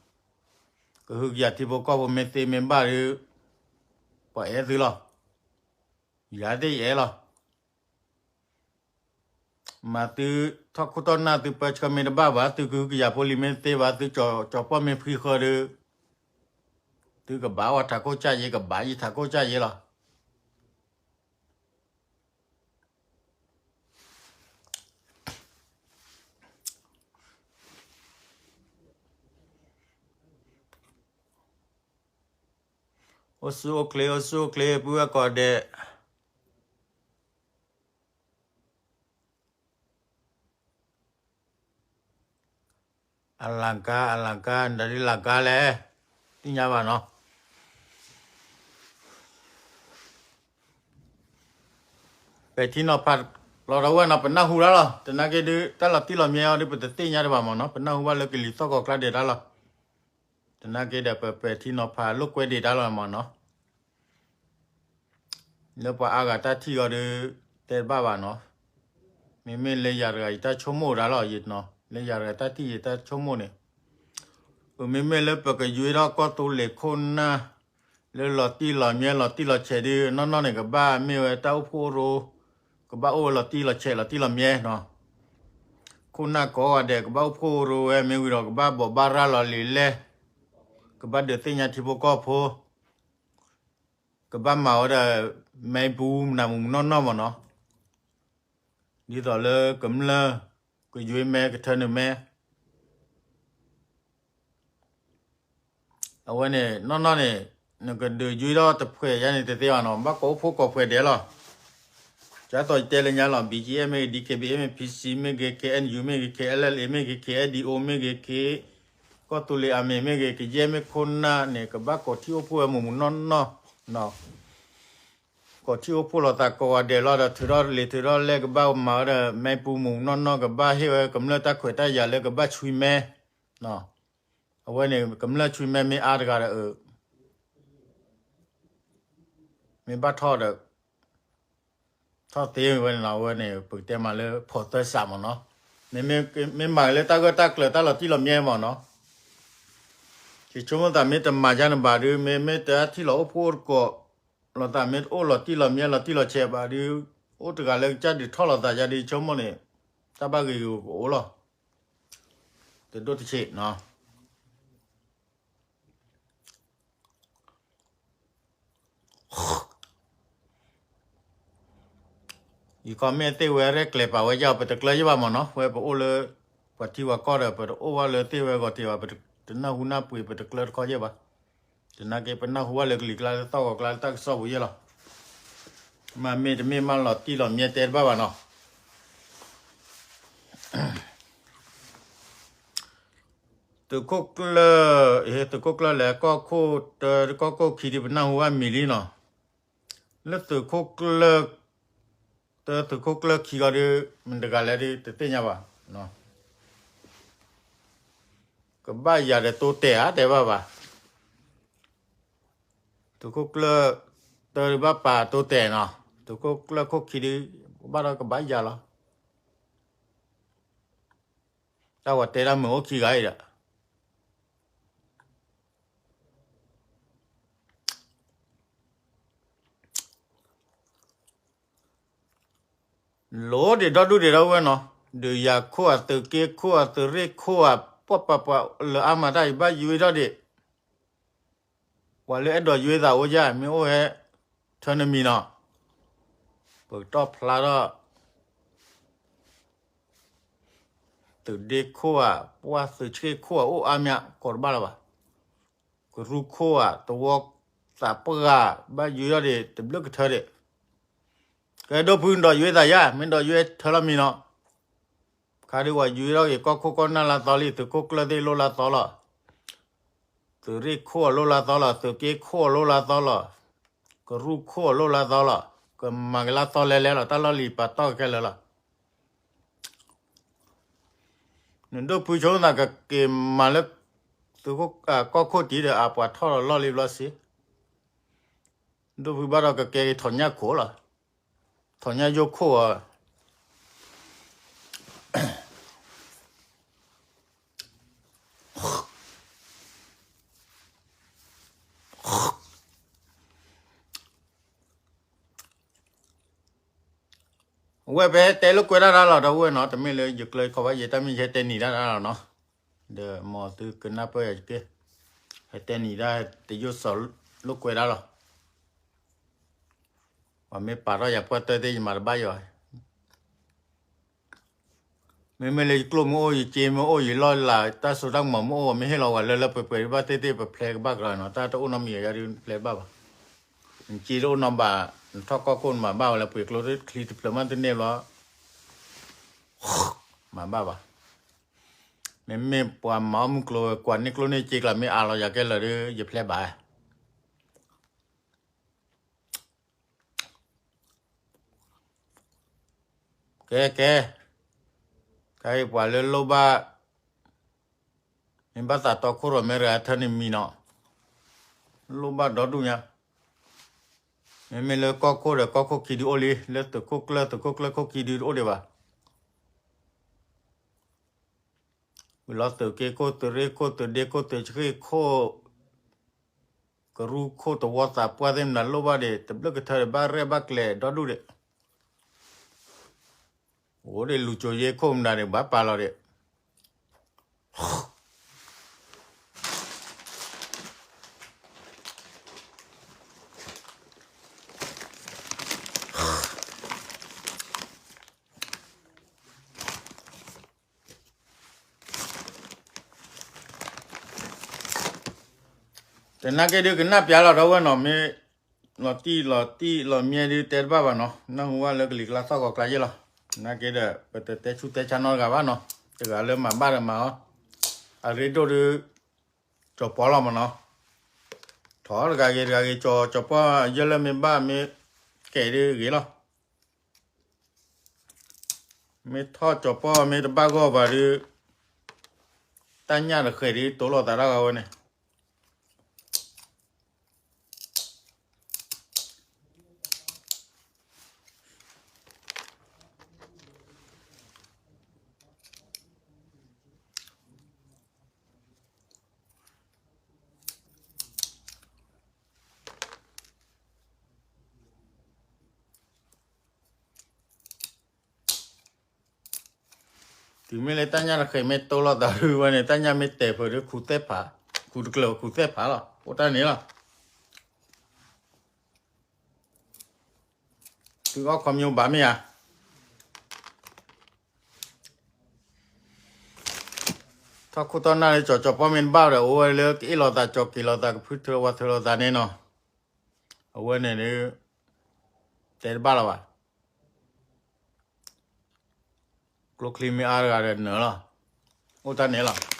ကဟုကယာ်ထံဖိကီၢ်ဖိမ့ၢ်သ့မ့ၢ်ဘၣ်ဒီး ပှၤအဲၣ်သုလီၤ. ယၤသ့ၣ်ယအဲၣ်လီၤ. မၤသုထီၣ်ခိၣ်ထီၣ်နၢ်သုပၢဆှၢမ့ၢ်တဘၣ်ဘၣ် သုကဟုကယာ်ဖိလံၤမ့ၢ်သ့ဘၣ် သုကၠီၤပီၣ်မ့ၢ်ဖှံဃၢဒီး သုကဘၣ်ဝဲထးခိၣ်ကၢ်ယ့ ကဘၣ်ယံၤထးခိၣ်ကၢ်ယ့လီၤ. အိၣ်ဆူၣ်အိၣ်ချ့ အိၣ်ဆူၣ်အိၣ်ချ့ ပုၢ်ဝဲၢ်ကိးဂၤဒဲး. အလၤကါ အလၤကါ နဒ်လၤကါလဲၣ် သ့ၣ်ညါဘၣ်နီၤ. ပဲာ်ထံနီၤဖးလီၤဒီးဝဲနီၤ ပနၢ်ဟူတၢ်လီၤ. သနာ်က့ဒုး တၢ်လီၤတံၢ်လီၤမံအီၤဒုး ပတသ့ၣ်ညါတဘၣ်မးနီၤ. ပနၢ်ဟူဘၣ်လၢကလံၤသီၣ်ကီးကျါဒဲးတၢ်လီၤ. သနာ်က့ဒီး ပပဲာ်ထံနီၤဖးလိာ်ကွဲဒဲးတၢ်လီၤမးနီၤ. လၢပှၤအါဂၤတၢ်ထံၣ်အီၤဒီး တဲတဘၣ်ဘၣ်နီၤ. မ့မ့ၢ်လၢယၤတဂၤ ယတၢ်ဆိကမိၣ်ဒၣ်လီၤ ယနီၤ လၢယၤတဂၤတၢ်ထံၣ်ယတၢ်ဆိကမိၣ်န့ၣ်, မ့မ့ၢ်လၢပကယွ့ထီၣ်ကီၢ်သူလ့ၤခိၣ်နၢ် လၢလီၤတံၢ်လီၤမံလီၤတံၢ်လီၤဆဲးဒုး နီၢ်နီၢ်န့ၣ် ကဘၣ်မ့ၢ်ဝဲတၢ်အိၣ်ဖှိၣ်ရိ ကဘၣ်အိၣ်ဝဲလီၤတံၢ်လီၤဆဲးလီၤတံၢ်လီၤမံနီၤ. ခိၣ်နၢ်ကိးဂၤဒဲး ကဘၣ်အိၣ်ဖှိၣ်ရိဝဲမ့ၢ်ဝံၤဒီး ကဘၣ်ဘိးဘၣ်ရၤလီၤလံာ်လဲၢ်, ကဘၣ်ဒုးသ့ၣ်ညါထံဖိကီၢ်ဖိ ကဘၣ်မၤဝဲဒၣ် မဲပူၤမနၤမူးမူးနီၢ်နီၢ်မးနီၤ. ဒ်သိးလၢကမျၢၢ် ကယွ့မဲ ကထၢနုာ်မဲ အဝဲန့ၣ် နီၢ်နီၢ်န့ၣ် နကဒုးယွ့ထီၣ်တဖှဲးယါန့ၣ်တသ့ဘၣ်နီၤ, ဘၣ်ကိးအိၣ်ဖှိၣ်ကိးဖှဲးဒဲးလီၤ. ဒ်သိးယတဲလၢညါလီၤ ဘီကၠံၣ်အဲၣ်မ့ၢ်ဂ့ၤ, ဒံၣ်ခ့ဘံၣ်အ့ၣ်မ့ၢ်ဂ့ၤ, ဖံစံမ့ၢ်ဂ့ၤ, ခ့အဲၣ်ယူၣ်မ့ၢ်ဂ့ၤ, ခ့အဲၣ်လၢလ့ၣ်မ့ၢ်ဂ့ၤ, ခ့အဲၣ်ဒံၣ်အိၣ်မ့ၢ်ဂ့ၤ, ခ့ ကီၢ်သူလ့ၤအမ့ၢ်မ့ၢ်ဂ့ၤ, ကယဲၢ်မ့ၢ်ခိၣ်နၢ်န့ၣ် ကဘၣ်ကိးထံၣ်အိၣ်ဖှိၣ်ဝဲမူးမူးနီၢ်နီၢ်နီၤ. ကိးထံၣ်အိၣ်ဖှိၣ်လိာ်သးကိးဂၤဒဲးလီၤဒီး ထုးထီၣ်လံာ်ထုးထီၣ်လဲၢ် ကဘၣ်မၤဝဲဒီး မဲပူၤမူးမူးနီၢ်နီၢ် ကဘၣ်ဟ့ၣ်ဝဲကမျၢၢ်တၢ်ခွဲးတၢ်ယာ်လၢကဘၣ်ဆွံမဲ အဝဲန့ၣ် ကမျၢၢ်ဆွံမဲမ့ၢ်အါတဂၤဒီး မ့ၢ်ဘၣ်ထီၣ်ဒီး ထီၣ်သ့ဝဲန့ၣ်လီၤ. အဝဲန့ၣ် ပကတဲမးလၢဖိးသၢစးမးနီၤ. မ့မ့ၢ်မၤက့ၤလၢတၢ်ဂၢၢ်တၢ်ကျၢၤတၢ်လီၤတံၢ်လီၤမံမးနီၤ. ယဆိကမိၣ်သးမ့ၢ်တမၤယါန့ၣ်ဘၣ်ဒုး မ့မ့ၢ်တၢ်ထံၣ်လီၤအိၣ်ဖှိၣ်အိၣ်တကိး လိာ်သးမ့ၢ်တအိၣ်လီၤတံၢ်လီၤမံလီၤတံၢ်လီၤဆဲးဘၣ်ဒုး အိၣ်တဂၤလၢကစၢ်ဒုးထီၣ်လိာ်သးယါဒုး ယဆိကမိၣ်န့ၣ် တၢ်ဘၣ်ဂ့ၤဂ့ၤကအိၣ်လီၤ. တဒိၣ်တဆံးနီၤ. ယခီမ့ၢ်သ့ၣ်ဝဲရဲၣ်ကျဲၤပာ်ဝဲယါ ပတကျၢၤယဲၢ်ဘၣ်မးနီၤ. ဝဲပအိၣ်လၢ ပှၤထံပှၤကီၢ်ဒီး ပတအိၣ်ဘၣ်လၢသ့ၣ်ဝဲဂီၤတ့ၢ်ဘၣ်, ပတနၢ်ဟူနၢ်ပှ့ၤ ပတကျၢၤတခီယဲၢ်ဘၣ်. သနာ်က့ ပနၢ်ဟူဘၣ်လၢကလံၤကျါလၢသီၣ်ဂီၤကျါလၢတၢ်ကစီၣ်ပူၤယဲၢ်လီၤ. မ့မ့ၢ်တမ့ၢ်မးလီၤတံၢ်လီၤမံတဲတဘၣ်ဘၣ်နီၤ. သုးခိၣ်ကျၢၢ်, သုးခိၣ်ကျၢၢ်လဲၣ် ကီၢ်ခိၣ်တၢ ကီၢ်ခိၣ်ခံဒုး ပနၢ်ဟူဘၣ်မံၤလံနီၤ. လၢသုးခိၣ်ကျၢၢ် တၢ သုးခိၣ်ကျၢၢ်ခံဂီၤဒုး မတၤတဂၤလဲၣ်ဒုး တသ့ၣ်ညါဘၣ်. ကဘၣ်ယၤဒီးတိတဲာ်ဧါ တဲဘၣ်ဘၣ်. သုးခိၣ်ကျၢၢ်တၢဒုးဘၣ်ပာ်တိတဲာ်နီၤ, သုးခိၣ်ကျၢၢ်ခိၣ်ခံဒုး ဘၣ်ဒီးကဘၣ်ယၤလီၤ. တၢ်ဝဲတဲဒၣ်မုာ်အိၣ်ခံဂၤအံၤဒီး လိၣ်ဒံးဒီဒူၣ်ဒံးဒီဝဲနီၤ, ဒုးယၤခိၣ်ဧါ သုးက့ခိၣ်ဧါ သုးရ့ၣ်ခိၣ်ဧါ ပှၤပှၤပှၤလၢအါမးတၢ်အံၤ ဘၣ်ယွ့ထီၣ်ဒံး, ပှၤလၢအဲၣ်ဒိးယွ့သးအိၣ်ယါ မ့ၢ်အိၣ်ဟဲ ထၢနမံၤနီၤ, ပကတီၢ်ဖျါထီၣ် သုးဒ့ခိၣ်ဧါ ပှၤသုးဆ့ၣ်ခိၣ်ဧါ အိၣ်အါမး ကိးတဘၣ်လၢၤဘၣ်, ကရူၢ်ခိၣ်ဧါ သဝီသးပှၢ် ဘၣ်ယွ့ထီၣ်ဒံး တဘျုးကထၢဒံး, ကဲဒိၣ်ဖုဒီးယွ့သးယါ မ့ၢ်ဒီးယွ့ထၢလီၤမံၤနီၤ, ခါဒုးဝဲယွ့ထီၣ်က့ၤ ကီၢ်ခိၣ်ကီၢ်နၢ်လၢသီလံ သုးခိၣ်ကျၢၢ်သ့ၣ်လိၣ်လၢသီလီၤ, သုးရ့ၣ်ခိၣ်အလိၣ်လၢသီလီၤ သုးက့ခိၣ်အလိၣ်လၢသီလီၤ, ကရူၢ်ခိၣ်အလိၣ်လၢသီလီၤ, ကမၤက့ၤလၢသီလဲလဲလီၤ တၢ်လီၢ်လံၤပာ်တီၢ်ခဲလၢာ်လီၤ. နဒိၣ်ဖုဆိသးကက့ၤမၤလၢ သုးခိၣ် ကီၢ်ခိၣ်တံၢ်ဒီး အပှၤထီၣ်လီၤလီၢ်လံဘျီစ့, ဒိၣ်ဖုဘၣ်ဒီးကကဲက့ၤထီၣ်ညၣ်ခိၣ်လီၤ, ထီၣ်ညၣ်ယိၣ်ခိၣ်အီၤ အဝဲပဟဲတဲလိာ်ကွဲဒၣ်တၢ်လီၤ ဒီပုၢ်ဝဲၢ်နီၤ, တမ့ၢ်လၢယကျၢၤခီဘၣ်ယဲ တၢ်မ့ၢ်ယဟဲတဲနံၤဒၣ်တၢ်လီၤနီၤ, ဒီးမ်သုကနၢ်ပၢၢ်ယၤတက့ၢ်, ဟဲတဲနံၤဒၣ်တယိၣ်စီၤလိာ်ကွဲဒၣ်လီၤ, ပှၤမ့ၢ်ပာ်ထီၣ်ယၤပှၢ်တၢၢ်သ့ၣ် ယမၤတဘၣ်ယၤ မ့မ့ၢ်လၢယကျိၣ်မ့ၢ်အိၣ် ယစ့မ့ၢ်အိၣ် ယလီၢ်လၤ တၢ်စိတၢ်ကမီၤမ့ၢ်အိၣ် မ့ၢ်ဟ့ၣ်လီၤဝဲလၢလၢပှဲၤပှဲၤ ဘၣ်သ့ၣ်သ့ၣ် ပဖျဲကဘၣ်ကြၢးနီၤ, တၢ်တအိၣ်နီတမံၤယၤဒုး ဖျဲဘၣ်ဘၣ်, နစ့တအိၣ်နီဘၣ်, နထီၣ်ကီၢ်ခိၣ်နမၤဘၣ်ဝဲလၢပှ့ၤကျိချံတဖျၢၣ်မးတန့ၢ်ဘျီ မၤဘၣ်ဘၣ်, မ့မ့ၢ်ပှၤမၤအီၣ်မုၢ်ကျိဝဲ ကွၢ်န့ၢ်ကျိၣ်န့ၢ်စ့ကျါ မ့ၢ်အါလီၤယၤကဲလၢာ်ဒီး ယဖျဲဘၣ် ကဲကဲ, ခဲအံၤပှၤလၢလိၣ်ဘၣ်, မ့ၢ်ဘၣ်သးတီခိၣ်ရိၣ်မဲတဂၤထၢန့ၣ်မံနီၤ, လိၣ်ဘၣ်ဒီဒူၣ်ညါ, မ့မ့ၢ်လၢကီၢ်ခိၣ်ဒီးကီၢ်ခိၣ်ခံဒုအိၣ်လံ, လၢသုးခိၣ်ကျၢၢ်သုးခိၣ်ကျၢၢ်ခိၣ်ခံဒုတအိၣ်ဒံးဘၣ်. ဝံၤလီၤသုးက့ခိၣ်သုးရ့ၣ်ခိၣ်သုးဒ့ခိၣ်သုးဆှ့ၣ်ခိၣ်, ကရူၢ်ခိၣ်သဝီသးပှၢ်သ့ၣ်မနုၤလိၣ်ဘၣ်ဒံး တဘျုးကထၢဒံးဘၣ်ရဲၣ်ဘၣ်ကျဲၤဒီဒူၣ်ဒံး, အိၣ်ဒံးလူၤကၠိယ့ခိၣ်မနုၤဒံး ဘၣ်ပာ်လီၤဒံး တနာ်က့ဒုးကနၣ်ပျးလီၤဒီပုၢ်ဝဲၢ်နီၤ, မ့ၢ်လီၤတံၢ်လီၤတံၢ်လီၤမံဒုး တဲတဘၣ်ဘၣ်နီၤ, နၢ်ဟူဘၣ်လၢကလံၤကျါသီၣ်ဂီၤကျါယဲၢ်လီၤ. နာ်က့ဒီး ပတတဲဆူၣ်တဲဆါနီတဂၤဘၣ်နီၤ, တဂၤလၢမၤဘၣ်ဒီးမၤအီၤ, အရ့ဒိၣ်ဒုး ကၠီၤပီလီၤမးနီၤ, ထီၣ်တဂၤဂ့ၤတဂၤဂ့ၤ ကၠီၤ ကၠီၤပီယဲၢ်လၢမ့ၢ်ဘၣ်မ့ၢ်ကဲဒုးဂ့ၤလီၤ. မ့ၢ်ထီၣ်ကၠီၤပီမ့ၢ်တဘၣ်ဂီၢ်ဘၣ်ဒုး တၢ်ညၣ်တဃဲၤဒုး တိလိာ်သးတၢ်ဂၤဝဲန့ၣ် တုၤမ့ၢ်လၢ တၢ်ညၣ်တဃဲၤမ့ၢ်တိလိာ်သးဒုးဝဲန့ၣ် တၢ်ညၣ်မ့ၢ်တဲာ်ဖုးဒုး ခူၣ်သဲၣ်ဖး, ခူၣ်တကျၢၤခူၣ်သဲၣ်ဖးလီၤ. အိၣ်တၢ်န့ၣ်လီၤ. သုအီၣ်ခီမညိဘၣ်မ့ၢ်ဧါ. ထီၣ်ခိၣ်ထီၣ်နၢ်လၢ ကၠီၤကၠီၤပီမ့ၢ်တဘၣ်ဒီး အိၣ်ဝဲလၢကအ့ၣ်လိာ်သး ကၠီၤက့ၤလိာ်သး ကဖုထၢဝးထၢလိာ်သးန့ၣ်နီၤ. အဝဲန့ၣ်ဒုး တဲတဘၣ်လၢၤဘၣ်. ကျိချံမ့ၢ်အါတဂၤဒီးနၢၤလီၤ. အိၣ်တၢ်န့ၣ်လီၤ.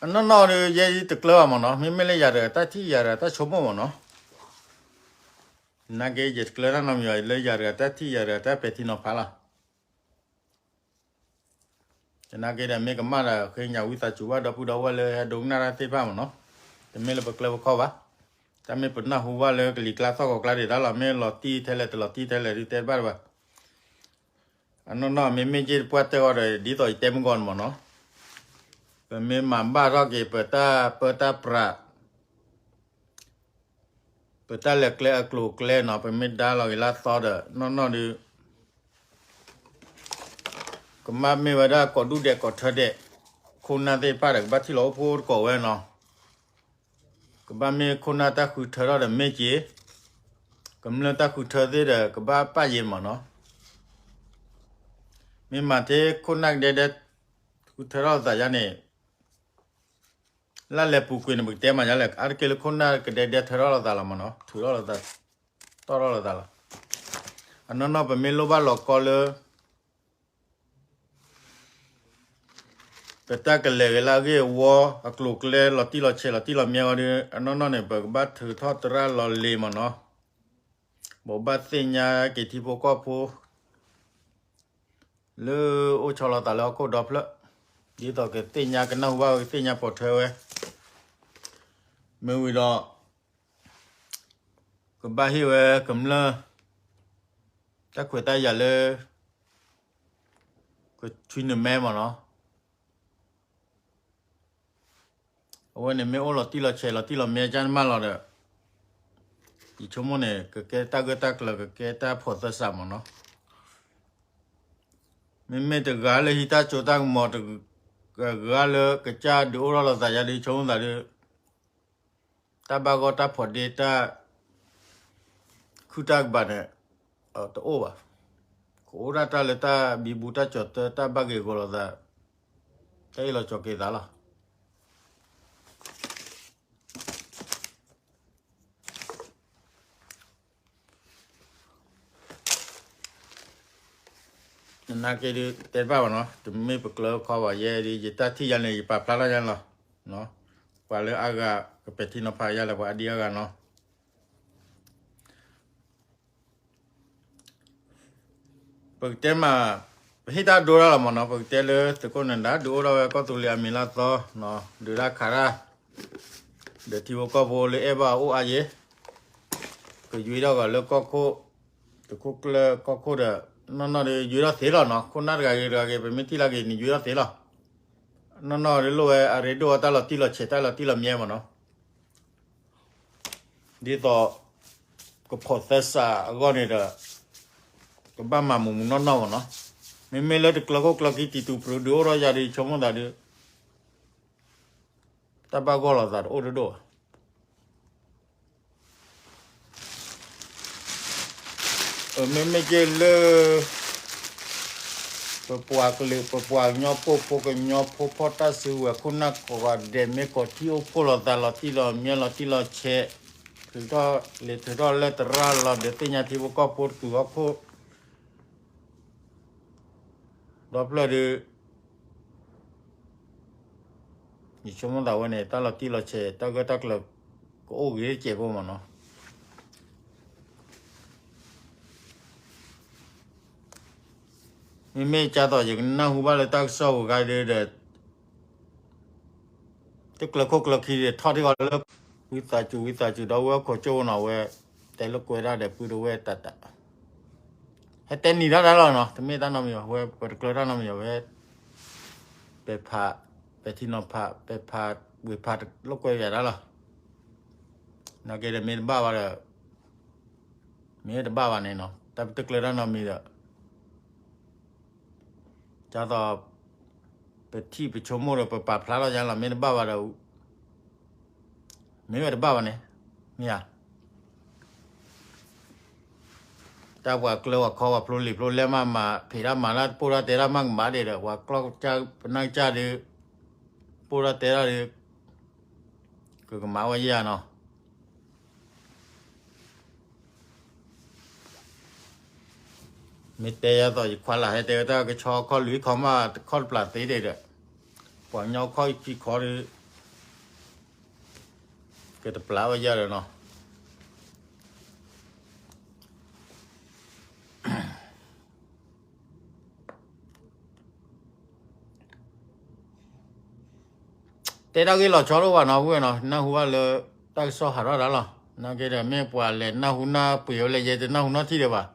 အနီၢ်နီၢ်ဒီး ယဲယတကျၢၤဘၣ်မ့ၢ်နီၤ, မ့မ့ၢ်လၢယၤတဂၤတၢ်ထံၣ်ယၤတဂၤတၢ်ဆိကမိၣ်မ့ၢ်နီၤ. နာ်က့ ယတကျၢၤတၢ်နီတမံၤဘၣ် လၢယၤတဂၤတၢ်ထံၣ်ယၤတဂၤတၢ်ပဲာ်ထံနီၤဖးလီၤ. သနာ်က့ဒီး မ့ၢ်ကမၣ်ဒီး ဃ့ညါဝံသးစူၤဘၣ်ဒီပုၢ်ဒီဝဲၢ်လၢဟဲဒိကနၣ်တၢ်သ့ၣ်တဖၣ်မ့ၢ်နီၤ, တမ့ၢ်လၢပကျဲပခီၣ်ဘၣ်, တၢ်မ့ၢ်ပနၢ်ဟူဘၣ်လၢကလံၤကျါသီၣ်ဂီၤကျါဒံးတၢ်လီၤ, မ့ၢ်လီၤတံၢ်ထဲလဲၣ်တလီၤတံၢ်ထဲလဲၣ်ဒုးတဲတဘၣ်ဘၣ်. အနီၢ်နီၢ်မ့မ့ၢ်က့ၤတပှၢ်တၢၢ်အီၤဒီး ဒ်သိးယတဲမုၢ်ဂီၤန့ၣ်မ့ၢ်နီၤ, ပမ့ၢ်မၤဘၣ်ထီၣ်က့ၤ ပတၢ်ပၢတၢ်ပြး ပတၢ်လဲၤကျဲအကျိၤအကျဲနီၤ, ပမ့ၢ်ဒါလီၤက့ၤလၢအသီဒီး နီၢ်နီၢ်ဒုး ကဘၣ်မ့ၢ်ဝဲဒၣ်ကိးဒူၣ်ဒဲးကိးထၢဒဲး, ခိၣ်နၢ်သ့ၣ်တဖၣ်ဒီး ကဘၣ်ထံၣ်လီၤအိၣ်ဖှိၣ်တကိးဝဲနီၤ, ကဘၣ်မ့ၢ်ခိၣ်နၢ်တၢ်ဃုထၢထီၣ်ဒီးမ့ၢ်က့ၤ, ကမျၢၢ်တၢ်ဃုထၢသ့ၣ်ဒီး ကဘၣ်ပာ်ယ့ၤမ့ၢ်နီၤ, မ့ၢ်မၤထဲခိၣ်နၢ်ကဒဲဒဲ ဃုထၢထီၣ်လိာ်သးယါန့ၣ် လၢလဲၤပူၤကွံာ်န့ၣ် ပကတဲမၤယါလဲၣ်, အါတက့ၢ်လၢခိၣ်နၢ်ကဒဲဒဲထၢထီၣ်လိာ်သးလီၤမ့ၢ်နီၤ, ထုးထီၣ်လိာ်သး, တီၣ်ထီၣ်လိာ်သးလီၤ. အနီၢ်နီၢ်ပမ့ၢ်လိၣ်ဘၣ်လီၤကီလၢ ပတၢ်ကလဲၤဂ့ၤလၢအဂ့ၢ်အဝီ အကျိၤအကျဲလီၤတံၢ်လီၤဆဲးလီၤတံၢ်လီၤမံဝဲဒီး အနီၢ်နီၢ်န့ၣ် ပကဘၣ်ထုးထီၣ်သရၣ်လီၤလ့ၤမ့ၢ်နီၤ. ပကဘၣ်သ့ၣ်ညါက့ၤထံဖိကီၢ်ဖိ လၢအိၣ်ဆီလီၤသးလၢဟီၣ်ခိၣ်ဒီဖျၢၣ် ဒ်သိးကသ့ၣ်ညါကနၢ်ဟူဘၣ်ဝဲ ကသ့ၣ်ညါပိာ်ထွဲဝဲ မ့ၢ်ဝံၤဒီး ကဘၣ်ဟ့ၣ်ဝဲကမျၢၢ် တၢ်ခွဲးတၢ်ယာ်လၢ ကဆွံနမဲမ့ၢ်နီၤ. အဝဲန့ၣ်မ့ၢ်အိၣ်လီၤတံၢ်လီၤဆဲးလီၤတံၢ်လီၤမံကၢ်နမၢ်လီၤဒီး ယဆိကမိၣ်န့ၣ် ကကဲတၢ်ဂၢၢ်တၢ်ကျၢၤ ကကဲတၢ်ဖိးသဲစးမ့ၢ်နီၤ. မ့မ့ၢ်တဂၤလၢဟံးတၢ်စိတၢ်ကမီၤ တဂၤလၢကစၢ်ဒုးအိၣ်ထီၣ်လိာ်သးယါဒီး ယဆိကမိၣ်သးဒီး တၢ်ဘၣ်ဂီၢ်တၢ်ဖိးဒ့တၢ် ခုၣ်တၢ်ကဘၣ်န့ၣ် တအိၣ်ဘၣ်. ကအိၣ်ဒၣ်တၢ်လၢတၢ်ဘံဘူတၢ်ကၠီၤတၢ တၢ်ဘၣ်ဂ့ၤဂီၤလိာ်သး တၢ်အ့ၣ်လိာ်ဆိးက့ၤသးလီၤ. နာ်က့ဒုး တဲတဘၣ်ဘၣ်နီၤ, တမ့ၢ်ပကျၢၤခီဘၣ်ယဲဒုး ယတၢ်ထံၣ်ယါန့ၣ် ယပာ်ဖျါထီၣ်ယါန့ၣ်လီၤ. ပှၤလၢအါဂၤ ကပဲာ်ထံနီၤဖးယါလၢပှၤအါဒံအါဂၤနီၤ. ပကတဲမး ပဟ့ၣ်တၢ်ဒိတၢ်လီၤမ့ၢ်နီၤ, ပကတဲလၢသုးခိၣ်နဒါ ဒုးအိၣ်ထီၣ်ဝဲကီၢ်သူလ့ၤအမံၤလၢအသီ, ဒုးတၢ်ခးတၢ်, ဒီးထံဖိကီၢ်ဖိလၢအဲၣ်ဘၣ်အအိၣ်အါယဲ, ကယွ့ထီၣ်ဂီၤလၢကီၢ်ခိၣ်, တခိၣ်ကျၢၢ်ကီၢ်ခိၣ်ဒီး နီၢ်နီၢ်ဒီးယွ့ထီၣ်သ့လီၤနီၤ, ခိၣ်နၢ်တဂၤဂ့ၤတဂၤဂ့ၤ ပမ့ၢ်ထံၣ်လၢဂ့ၤန့ၣ် ယွ့ထီၣ်သ့လီၤ. နီၢ်နီၢ်ဒီးလိၣ်ဝဲအရ့ဒိၣ်အတၢ်လီၤတံၢ်လီၤဆဲးတၢ်လီၤတံၢ်လီၤမံမ့ၢ်နီၤ. ဒ်သိး ကဖိးသဲစးအဂီၢ်န့ၣ်ဒီး ကဘၣ်မၤမူးမူးနီၢ်နီၢ်မ့ၢ်နီၤ. မ့မ့ၢ်လၢတကျၢၤခိၣ်ကျၢၤခံ တံၤတူာ်ပြူၤဒုးအိၣ်ထီၣ်ယါဒီး ယဆိကမိၣ်သးဒီး တၢ်ဘၣ်ဂီၢ်လိာ်သးတအိၣ်ဒိၣ်ဒိၣ်ဘၣ်. မ့မ့ၢ်က့လၢ ပပှၤကလုာ် ပပှၤကညီဖိ ဖိကညီဖိ ဖီၣ်တၢ်စုကဝဲၤ ခိၣ်နၢ်ကိးဂၤဒဲး မ့ၢ်ကိးထံၣ်အိၣ်ဖှိၣ်လိာ်သးလီၤတံၢ်လီၤမံလီၤတံၢ်လီၤဆဲး, ထုးထီၣ်လံာ်ထုးထီၣ်လၢသရၣ်လီၤဒီး သ့ၣ်ညါထံဖိကီၢ်ဖိတကုာ်ဟီၣ်ခိၣ် ဒီဖျၢၣ်ဒီး ယဆိကမိၣ်သးဝဲန့ၣ် တၢ်လီၤတံၢ်လီၤဆဲး တၢ်ဂၢၢ်တၢ်ကျၢၤ ကအိၣ်ဂ့ၤတစဲးဖိမ့ၢ်နီၤ. မ့မ့ၢ်ကၢ်သိးယကနၢ်ဟူဘၣ်လၢတၢ်ကစီၣ်ပူၤခါဒီး တကျၢၤခိၣ်ကျၢၤခံဒီး ထီၣ်ထံဂီၤလၢ ဝံသးစူၤ ဝံသးစူၤ ဒီပုၢ်ဝဲၢ်ခိၣ်ကၠိနီၤ ဝဲ တဲလိာ်ကွဲတၢ်ဒီးပုၢ်ဒီဝဲၢ်တၢ်တၢ် ဟဲတဲနံၤတၢ်တၢ်လီၤနီၤ, တမ့ၢ်တၢ်နီတမံၤဘၣ်, ဝဲပတကျၢၤတၢ်နီတမံၤဘၣ်, ဝဲ ပဲာ်ဖး ပဲာ်ထံနီၤဖး ပဲာ်ဖး ဝ့ၢ်ဖးတလိာ်ကွဲယၤတၢ်လီၤ. နာ်က့ဒီးမ့ၢ်တဘၣ်ဘၣ်ဒီး မ့ၢ်တဘၣ်ဘၣ်န့ၣ်နီၤ, တၢ်ပတကျၢၤတၢ်နီတမံၤဒီး ဒ်သိး ပထံၣ်ပဆိကမိၣ်ဒီး ပပာ်ဖျါထီၣ်ယါလီၤ, မ့ၢ်တဘၣ်ဘၣ်ဒီး မ့ၢ်ဝဲတဘၣ်ဘၣ်န့ၣ် မ့ၢ်ဧါ. တၢ်ပှၤကျၢၤပှၤခီပှၤဖျိလံာ်ဖျိလဲၢ်မးမး ဖံးတၢ်မၤတၢ် ပိၢ်တၢ်တဲတၢ်မးကမၣ်ဒံးဒီး ပှၤကျီၢ်ကစၢ်ပနၢ်ကစၢ်ဒီး ပိၢ်တၢ်တဲတၢ်ဒီး ကကမၤဝဲယဲၢ်ဧါနီၤ. မ့ၢ်တဲယၤသိးယခွါလၢ်ဟဲတဲဝဲတၢ်ကဆီခီၣ်လွံၢ်ခီမး တခီၣ်တပျၢ်သ့ဒံးဒီး ပှၤကညီခီၣ်ဆံခီဒီး ကတပျၢ်ဝဲယဲၢ်ဒီးနီၤ. တဲတၢ်ဂ့ၢ်လီၤဆီတအိၣ်ဘၣ်နီၤ ဝဲနီၤ နၢ်ဟူဘၣ်လၢ တၢ်ကစီၣ်ဟးထီၣ်တၢ်လီၤ. နာ်က့ဒီး မ့ၢ်ပှၤလဲၤနၢ်ဟူနၢ်ပှ့ၤဝဲလၢယဲ တနၢ်ဟူနီတထံၣ်ဒံးဘၣ်.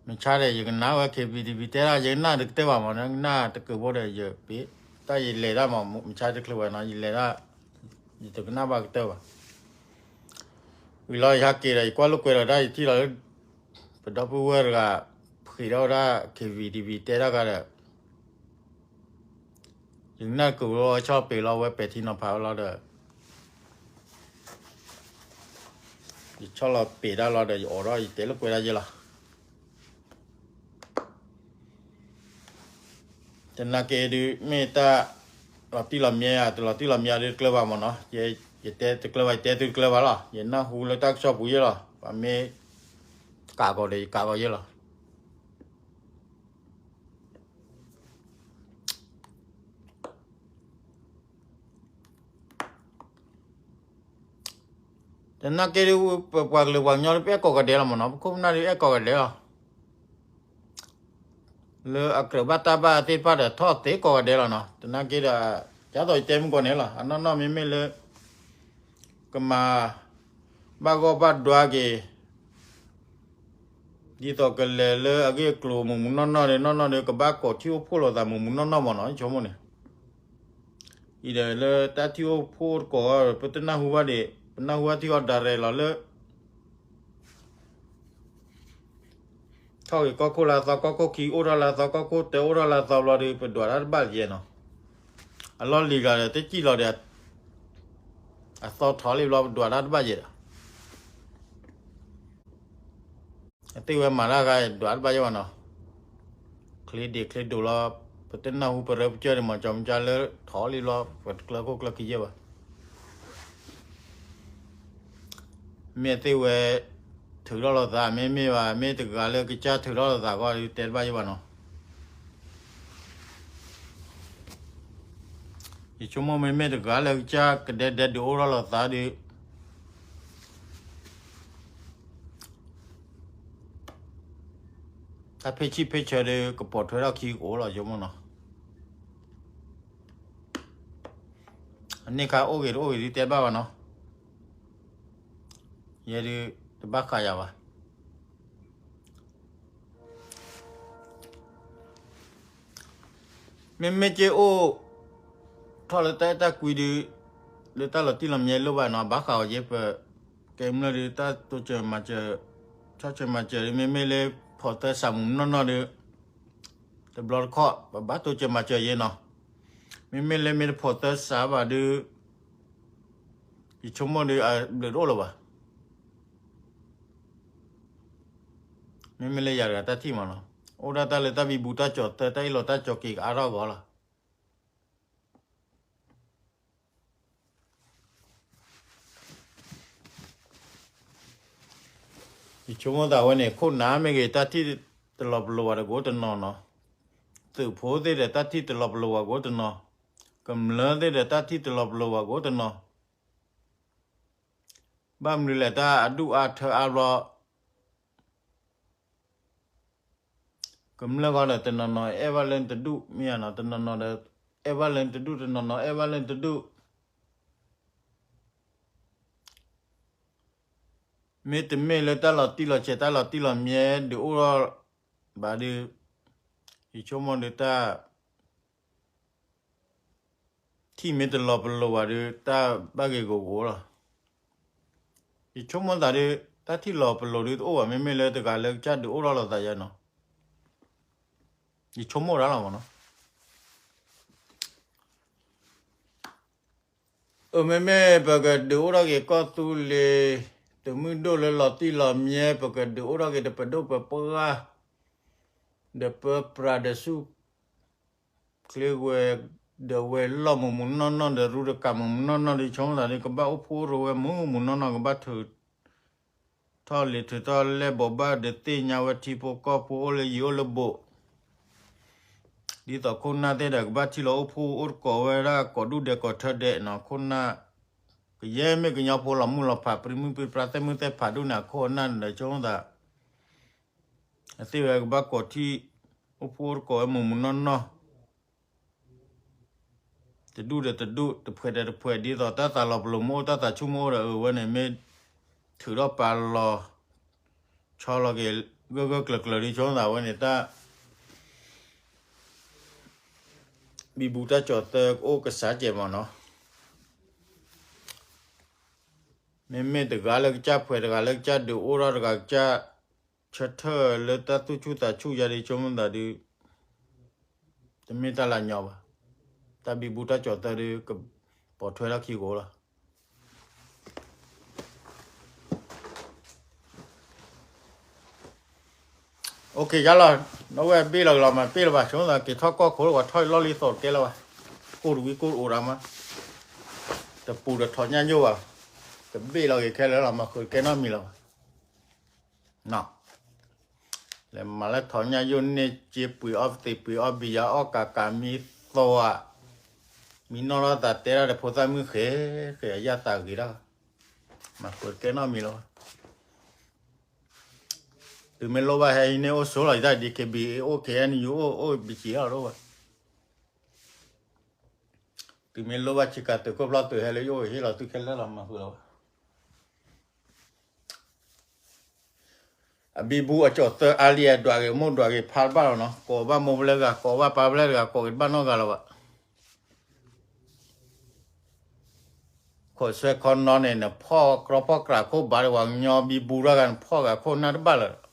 မ့ၢ်ဆါဒီး ယကနၣ်ဝဲ KBTV တဲဒၣ် ယကနၣ်တကတၢၢ်ဘၣ်မး နၢ်တကၢၢ်ဖိဒီး ယပ့ၤ တၢ်ယလဲၤတၢ်မး မ့ၢ်ဆါတချုးဝဲနီၤ ယလဲၤတၢ် ယတကနၣ်ဘၣ်ကတၢၢ်ဘၣ်. ဝံၤလီၤယဟဲက့ၤဒီး ယကွၢ်လိာ်ကွဲဒီးတၢ် ယထံၣ်လီၤလၢ ပဒီပုၢ်ဝဲၢ်တဂၤ ဖှံးထီၣ်ဝဲဒၣ် KBTV တဲတၢ်ဂၤဒီး ယကနၣ်ကဝဲဆီၣ်ပ့ၤလီၤဝဲ ပဲာ်ထံနီၤဖးဝဲလီၤဒီး ယဆီၣ်လီၤပ့ၤတၢ်လီၤဒီး ယအိးထီၣ် ယတဲလိာ်ကွဲဒၣ်ယဲလီၤ. တနာ်က့ဒုး မ့ၢ်တၢ်လီၤတံၢ်လီၤမံယၤ တလီၤတံၢ်လီၤမံယၤဒုး တကျၢၤဘၣ်မးနီၤ. ယတဲတကျၢၤဘၣ် ယတဲသုတကျၢၤဘၣ်လီၤ. ယနၢ်ဟူလၢတၢ်ကစီၣ်ပူၤယဲလီၤ. ပှၤမ့ၢ်ကးကီးဒီး ယကးကီးယဲလီၤ. သနာ်က့ဒီး ပပှၤကလုာ်ပှၤကညီဒီး ပအဲၣ်ကိးဂၤဒဲးလီၤမ့ၢ်နီၤ, ပခိၣ်ပနၢ်ဒီးအဲၣ်ကိးဂၤဒဲးလီၤ. လၢအကြၢးဘၣ်တၢ်ဘၣ်သ့ၣ်တဖၣ်ဒီး ထီၣ်သ့ကိးဂၤဒဲးလီၤနီၤ. သနာ်က့ဒီး ဒ်သိးယတဲမုၢ်ကီၢ်န့ၣ်လီၤ, အနီၢ်နီၢ်မ့မ့ၢ်လၢ ကမၤဘၣ်ဂီၢ်ဘၣ်ဒွါက့ၤ ဒ်သိးကလဲၤလၢအဂ့ၢ်အကျိၤမုာ်မုာ်နီၢ်နီၢ်ဒီး နီၢ်နီၢ်ဒီး ကဘၣ်ကိးထံၣ်အိၣ်ဖှိၣ်လိာ်သးမုာ်မုာ်နီၢ်နီၢ်မ့ၢ်နီၤ, ယဆိကမိၣ်န့ၣ်. အံၤဒီးလၢတၢ်ထံၣ်အိၣ်ဖှိၣ်တကိး ပတနၢ်ဟူဘၣ်ဒံး, ပနၢ်ဟူဘၣ်ထံအီၤဒၣ်ရဲၣ်လီၤလၢ ထီၣ်ဂ့ၤကီၢ်ခိၣ်လၢအသီ ကီၢ်ခိၣ်ခံအိၣ်ထီၣ်လၢအသီ ကီၢ်ခိၣ်တၢအိၣ်ထီၣ်လၢအသီဘျီဒီး ပဒွးတၢ်တဘၣ်ယဲနီၤ. အလီၢ်လံၤဂၤဒီး တစံၣ်လီၤဒီး အသီထီၣ်လံဘျီ ပဒွးတၢ်တဘၣ်ယဲဒီး အသ့ၣ်ဝဲမၤတၢ်ဂၤ ဒွးတဘၣ်ယဲဘၣ်နီၤ. ချ့ဒ့ၣ်ချ့ဒိၣ်လီၤ, ပတနၢ်ဟူပရၢပကၢၢ်န့ၣ် မၤကၠီမၤကၠါလၢထီၣ်လံဘျီ ပတကျၢၤခိၣ်ကျၢၤခံယဲဘၣ်. မ့ၢ်အသ့ၣ်ဝဲ ထုးထီၣ်လိာ်သး မ့မ့ၢ်ဘၣ် မ့ၢ်တဂၤလၢကစၢ်ထုးထီၣ်လိာ်သးဂီၢ်ဒီး တဲတဘၣ်ယဲဘၣ်နီၤ. ယဆိကမိၣ်မ့မ့ၢ်တဂၤလၢကစၢ်ကဒဲဒဲဒုးအိၣ်ထီၣ်လိာ်သးဒီး တၢ်ဖ့ၣ်ဆံၣ်ဖ့ၣ်ဆၢဒီး ကပိာ်ထွဲထီၣ်ခံကအိၣ်လီၤ ယဆိကမိၣ်နီၤ. အန့ၣ်ခါအိၣ်ဂ့ၤတအိၣ်ဂ့ၤဒ်တဲဘၣ်ဘၣ်နီၤ. ယဲဒုး တဘၣ်ဃးယၤဘၣ်. မ့မ့ၢ်က့အိၣ်ထီၣ်လၢတၢ်အဲၣ်တၢ်ကွံဒုး လၢတၢ်လီၤတံၢ်လီၤမံၤလိၣ်ဘၣ်နီၤ ဘၣ်ဃးအီၤယဲ ပကဲမျၢၢ်ဒုး တၢ်တိစၢၤမၤစၢၤ ဆီၣ်ဆၢမၤစၢၤဒုး မ့မ့ၢ်လၢဖိးသၢစးမုၢ်နီၢ်နီၢ်ဒီး တဘျီတခီၣ် ပဘၣ်တိစၢၤမၤစၢၤယဲနီၤ. မ့မ့ၢ်လၢမ့ၢ်တဖိးသၢစးဘၣ်ဒုး ယဆိကမိၣ်ဒုး အဘျုးတအိၣ်လၢၤဘၣ်. မ့မ့ၢ်လၢယၤတဂၤတၢ်ထံၣ်မးနီၤ, အိၣ်ဒၣ်တၢ်လၢတၢ်ဘံဘူတၢ်ကၠီၤသၢ တၢ်အ့ၣ်လိာ်တၢ်ကၠီၤက့ၤကအါထီၣ်ဂီၤလီၤ. ယဆိကမိၣ်သးဝဲန့ၣ် ခိၣ်နၢ်မ့ၢ်ဂ့ၤ တၢ်ထံၣ်တလီၤပလိာ်ဝဲဒီးကအိၣ်တနီၤနီၤ, သုးဖိသ့ၣ်ဒီးတၢ်ထံၣ်တလီၤပလိာ်ဝဲကအိၣ်တနီၤ, ကမျၢၢ်သ့ၣ်ဒီးတၢ်ထံၣ်တလီၤပလိာ်ဝဲကအိၣ်တနီၤ. ဘၣ်မနုၤလဲၣ် တၢ်အဒူၣ်အါထၢအါဘျီ ကမျၢၢ်ဂီၢ်ဒီးတနီၤနီၤ အဲၣ်ဘၣ်လၢနတဒူၣ် မ့ၢ်ဧါနီၤ, တနီၤနီၤဒီး အဲၣ်ဘၣ်လၢနတဒူၣ် တနီၤနီၤ အဲၣ်ဘၣ်လၢနတဒူၣ်. မ့တမ့ၢ်လၢတၢ်လီၤတံၢ်လီၤဆဲး တၢ်လီၤတံၢ်လီၤမံၤဒုးအိၣ်ထီၣ် ဘၣ်ဒီး ယဆိကမိၣ်ဒီးတၢ် ထံၣ်မ့ၢ်တလီၤပလိာ်ဘၣ်ဒီး တၢ်ဘၣ်ဂ့ၤဂီၤဂီၤလီၤ. ယဆိကမိၣ်သးဒီး တၢ်ထံၣ်လီၤပလိာ်ဒုးတအိၣ်ဘၣ် မ့မ့ၢ်လၢတဂၤလၢကစၢ်ဒုးအိၣ်ထီၣ်လိာ်သးယဲနီၤ. ယဆိကမိၣ်ဒၣ်လီၤမးနီၤ. အမ့မ့ၢ်ပကဒုးအိၣ်ထီၣ်က့ၤကီၢ်သူလ့ၤ တမုၢ်ဒိၣ်လၢလီၤတံၢ်လီၤမံၤ ပကဒုးအိၣ်ထီၣ်က့ၤတပဒိၣ်ပပှၢ် ဒီးပပြးဒီးဆူၣ်ချ့ဝဲ ဒီးဝဲလီၢ်မုာ်မုာ်နီၢ်နီၢ် ဒီးရူတကးမုာ်မုာ်နီၢ်နီၢ် ဒီးဆိကမိၣ်သးဒီး ကဘၣ်အိၣ်ဖှိၣ်အိၣ်ရိၤဝဲမုာ်မုာ်နီၢ်နီၢ် ကဘၣ်ထုးထီၣ်လံၤထုးထီၣ်လဲၢ် ဘိးဘၣ်ဒီးသ့ၣ်ညါဝဲထံဖိကီၢ်ဖိအိၣ်လၢယံၤအိၣ်လၢဘူး ဒ်သိးခိၣ်နၢ်သ့ၣ်ဒီး ကဘၣ်ထံၣ်လီၤအိၣ်ဖှိၣ်အိၣ်တကိးဝဲဒၣ်ကိးဒူၣ်ဒဲးကိးထၢဒဲးနီၤ ခိၣ်နၢ် ကယဲၢ်မ့ၢ်ကညီဖိလီၤမုၢ်လီၤဖး ပြံမုၢ်ပြံပြါ သဲၣ်မုၢ်သဲၣ်ဖးဒိၣ်န့ၣ် အခိၣ်အနၢ်န့ၣ်ဒီး ဆိကမိၣ်သး အသ့ၣ်ဝဲကဘၣ်ကိးထံၣ် အိၣ်ဖှိၣ်အိၣ်တကိးဝဲမုာ်မုာ်နီၢ်နီၢ် တဒူၣ်ဒီးတဒူၣ် တဖှဲးဒီးတဖှဲး ဒ်သိးတၢ်သးလီၤပလိာ်မ့ၢ်အိၣ် တၢ်သးဆူၣ်မ့ၢ်အိၣ်ဒီး အဝဲန့ၣ် မ့ၢ်ထုးထီၣ်ပာ်လီၤ ဆီလီၤက့ၤ ဂၢၢ်ဂၢၢ်ကျၢၤကျၢၤ ဒ်ဆိကမိၣ်သးဝဲန့ၣ် တၢ် ဘံဘူတၢ်ကၠီၤသၢကအိၣ်ကစၢ်ကဲးမးနီၤ. မ့မ့ၢ်တဂၤလၢကစၢ်ဖှဲး တဂၤလၢကစၢ်ဒုးအိၣ်ထီၣ် တဂၤကစၢ် ဆၢထၢၣ်လၢတၢ်သူၣ်ဆူၣ်သးဆူၣ်ယါဒီး ဆိကမိၣ်သးဒီး တမ့ၢ်တၢ်လၢညီဘၣ်. တၢ်ဘံဘူတၢ်ကၠီၤသၢဒီး ကပိာ်ထွဲထီၣ်ခံကအိၣ်လီၤ. အိၣ်ခ့ ယါလီၤ, နဝဲဘ့ၣ်လီၤက့ၤလီၤ မၤပ့ၣ်လၢၤဘၣ် ဆိကမိၣ်သး က့ၤထီၣ်ကီၢ်ခိၣ်လၢပှၤထီၣ်လီၢ်လံသီးတကဲလၢၤဘၣ်, ကိၢ်တဝံကိၢ်တအိၣ်ဒၣ်မး, တပူၤဒီးထီၣ်ညၣ်ယိၣ်ဘၣ်, တဘ့ၣ်လီၤက့ၤခဲလၢာ်လီၤ မၤဃုာ်တကဲနီတမံၤလၢၤဘၣ်. လဲၤမၤလၢထီၣ်ညၣ်ယိၣ်န့ၢ်စ့ပှ့ၤအီၣ်သ့ၣ်ပှ့ၤအီၣ်ဘံယၤအီၣ်ကးကးမံသီဧါ, မံနီၢ်ထီၣ်သးတဲဒၣ်ဒီးဖိသၣ်မုၣ်ဃဲ ဃဲအယၣ်သးဂ့ၤဒၣ် မၤဃုာ်တကဲနီတမံၤလီၤ. သုမ့ၢ်လိၣ်ဘၣ်ဟဲအံၤန့ၣ်အိၣ်ဆိလီၤ ယတၢ် DKBA အိၣ် KNU အိၣ် အိၣ် ဘံၣ်ကၠံၣ် လီၤဒိၣ်ဝဲ. သုမ့ၢ်လိၣ်ဘၣ်ဆ့ကၤသုးခိၣ်ဖျီၣ်သုးဟဲလၢယအိၣ်ဟ့ၣ်လီၤသုခဲလၢာ်လီၤ မၤဃုာ်လီၤဝဲ. အဘံဘူအကၠီၣ်သၢအါလံ အဒွးဂ့ၤမိၢ်ဒွးဂ့ၤဖါတဘၣ်လီၤနီၤ, ကိးဘၣ်မိၢ်ပလဲတဂၤ ကိးဘၣ်ပၢ်ပလဲတဂၤ ကိးက့ၤတဘၣ်နီတဂၤလၢၤဘၣ်. ခိးဆွဲခီနီန့ၣ် နဖီၣ်ကြီဖီၣ်ကြးခိၣ်ဘၣ်ဒီး ပှၤကညီဘံဘူတဂၤ နဖီၣ်ဂၤခိၣ်နၢ်တဘၣ်လၢၤ.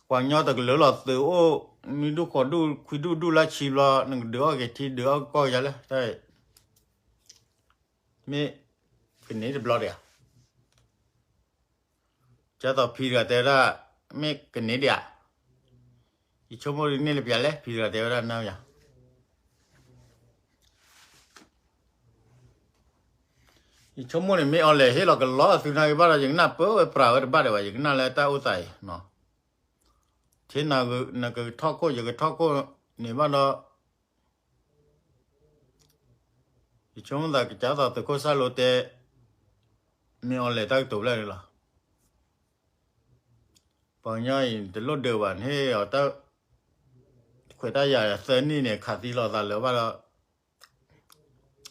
ပှၤကညီတကလုာ်လီၤသုးအိၣ် နွံဒူၣ်ဃိးဒူၣ်ခွံဒူၣ်ဒူၣ်လၢဆံဘျီ နကဒုးအီၣ်က့ၤထံဒုးအီၣ်ကီၢ်ယါလဲၣ်, မ့ၢ်ကန့ၢ်တဘျီဒံးဧါ. ကၢ်သိးဖံတဂၤတဲဝဲဒၣ် မ့ၢ်ကန့ၢ်ဒံးဧါ. ယဆိကမိၣ်ဒ်န့ၣ်လၢပျၢၤလဲၣ် ဖံတဂၤတဲဝဲဒၣ်နၤယၤ ယဆိကမိၣ်န့ၣ် မ့ၢ်အီၤလဲၣ် ဟ့ၣ်လီၤကလီသုနၢ်ဂ့ၤဘၣ်ဒီး ယကနၣ်ပၢဝဲပြးဝဲတဘၣ်ဒံးဘၣ် ယကနၣ်လၢတၢ်အိၣ်သးအံၤနီၤ. ထံနကထီၣ်ခိၣ် ယကထီၣ်ခိၣ်န့ၣ်ဘၣ်ဒီး ယဆိကမိၣ်သးကစၢ်သးသုးခိၣ်စၢ်လိတဲ မ့ၢ်အီၤလဲၣ်တၢ်ကတိၤဖျဲၣ်န့ၣ်လီၤ. ပှၤကညီအံၤတလိၣ်ဒၢးဘၣ်န့ၣ် အတၢ်ခွဲးတၢ်ယာ်သၢနံၣ်န့ၣ် ခးသံလီၤသးလၢၤဘၣ်ဒီး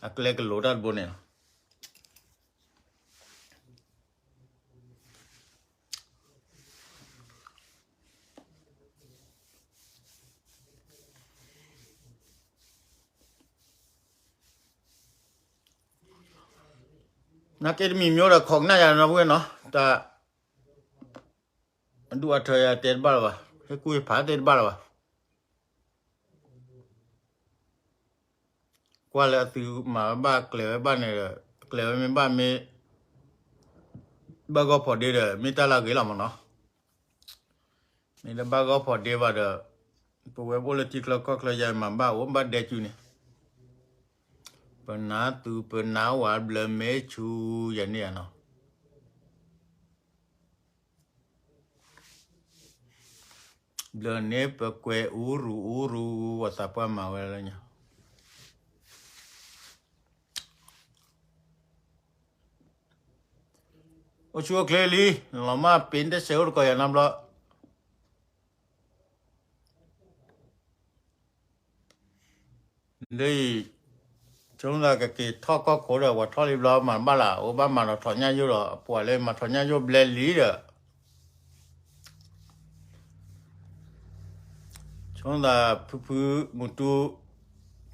အကျဲကလိၤတၢ်တဘိန့ၣ်လီၤ. နာ်က့တမံၤမ့ၢ်ဒီး ခိးကနၣ်ယၤနီၤ ပဝဲနီၤ တၢ် အဒူၣ်အထၢယၤတဲတဘၣ်လၢၤဘၣ်, ဟ့ၣ်ကူၣ်ဟ့ၣ်ဖးတဲတဘၣ်လၢၤဘၣ်. ကွၢ်လၢအသုမၤဝဲဘၣ်ကျဲၤဝဲဘၣ်န့ၣ်ဒီး ကျဲၤဝဲမ့ၢ်ဘၣ်မ့ၢ် ဘၣ်ဂီၢ်ဖီးဒ့ဒီး မ့ၢ်တၢ်လၢအဂ့ၤလီၤမးနီၤ. မ့ၢ်လၢဘၣ်ဂီၢ်ဖီးဒ့ဘၣ်ဒီး ပဝဲပအိၣ်လၢထံချၢကီၢ်ချၢယၤမၤဘၣ်အိၣ်ဘၣ်ဒဲကၠူန့ၣ် ပနၢ်သူပနၢ်ဝၤဘျၢမ့ၢ်ဆူယၤန့ၣ်ဧါနီၤ. ဘျၢန့ၣ်ပကွဲးအူရူၤအူရူၤ ပှၤသးပှၢ်မၤဝဲလၢညါ. အိၣ်ဆူၣ်အိၣ်ချ့လံ, လီၤမၢ်ပ့ၤတစဲးအိၣ်တကိးယၤနီတဘျီ. လၢအံၤ ဆိမိၣ်သးကက့ၤထီၣ်ကီၢ်ခိၣ်ဒီး ပှၤထီၣ်လံဘျီမၤတဘၣ်လၢ်, အိၣ်ဘၣ်မၤဒီးထီၣ်ညၣ်ယိၣ်ဒီး အပှၤလၢမၤထီၣ်ညၣ်ယိၣ်ဘျဲလံဒီး ဆိမိၣ်သးဖုဖုမူတူ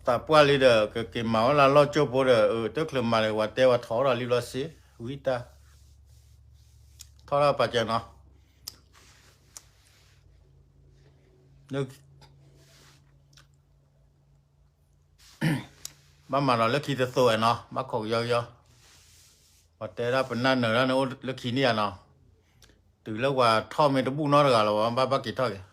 သးပှၢ်လံဒီး ကက့ၤမၤဝဲလၢလီၢ်ကၠိဖိဒီး တချုးမၤဒီး ပှၤတဲပှၤထီၣ်ဒီးလံဘျီစ့ ဝံတၢ် ထီၣ်ဒၣ်ပာ်စၢၤနီၤ. ဘၣ်မၤဒီးလၢခံတသိးဝဲနီၤ, ဘၣ်ခိးကယီကယီ, ပှၤတဲဒၣ်ပနၢ်နၢၤဒၣ်န့ၣ်အိၣ်လၢခံန့ၣ်ဧါနီၤ, တုၤလၢပှၤထီၣ်မ့ၢ်တဘူၣ်နီတဂၤလီၤ ဘၣ်ဘၣ်က့ၤထီၣ်က့ၤ ယါလီၤဒ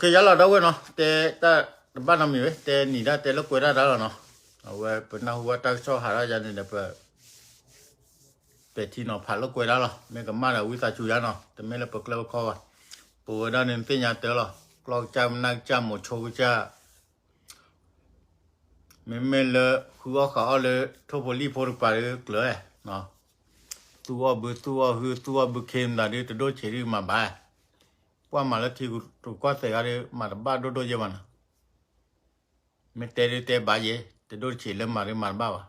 ီပုၢ်ဝဲၢ်နီၤ, တဲတၢ်တဘၣ်နီတမံၤဝဲ, တဲနံၤဒၣ်တဲလိာ်ကွဲဒၣ်တၢ်လီၤနီၤ, အဝဲပနၢ်ဟူဘၣ်တၢ်ကစီၣ်ဟးထီၣ်ယါန့ၣ်ဒီး ပပဲာ်ထံနီၤဖးလိာ်ကွဲဒၣ်လီၤ, မ့ၢ်ကမၣ်ဒီးဝံသးစူၤယါနီၤ, တမ့ၢ်လၢပကျဲပခီဘၣ်, ပဝဲဒၣ်န့ၣ်သ့ၣ်ညါတၢ်လီၤ, ကျီၢ်ကစၢ်မနၢ်ကစၢ်မိၤဆိကစၢ် မ့မ့ၢ်လၢဃုအီၣ်ဃးအီၣ်လၢထိၣ်ဖိလံၣ်ဖိတကပၤဒီးကျၢၤ, သူၣ်အီၣ်ဘုသူၣ်အီၣ်ဟု သူၣ်အီၣ်ဘုခ့မတၤဒုး တဒိၣ်ဆံးဒုးမၤဘၣ်, ပှၤမၤလၢထံကီၢ်သဲးဂၤဒီး မၤတဘၣ်ဒိၣ်ဒိၣ်ယဲဘၣ်နီၤ, မ့ၢ်တဲဒုးတဲဘၣ်ယဲ, တဒိၣ်တဆံးလၢမၤဒုးမၤတဘၣ်ဘၣ်.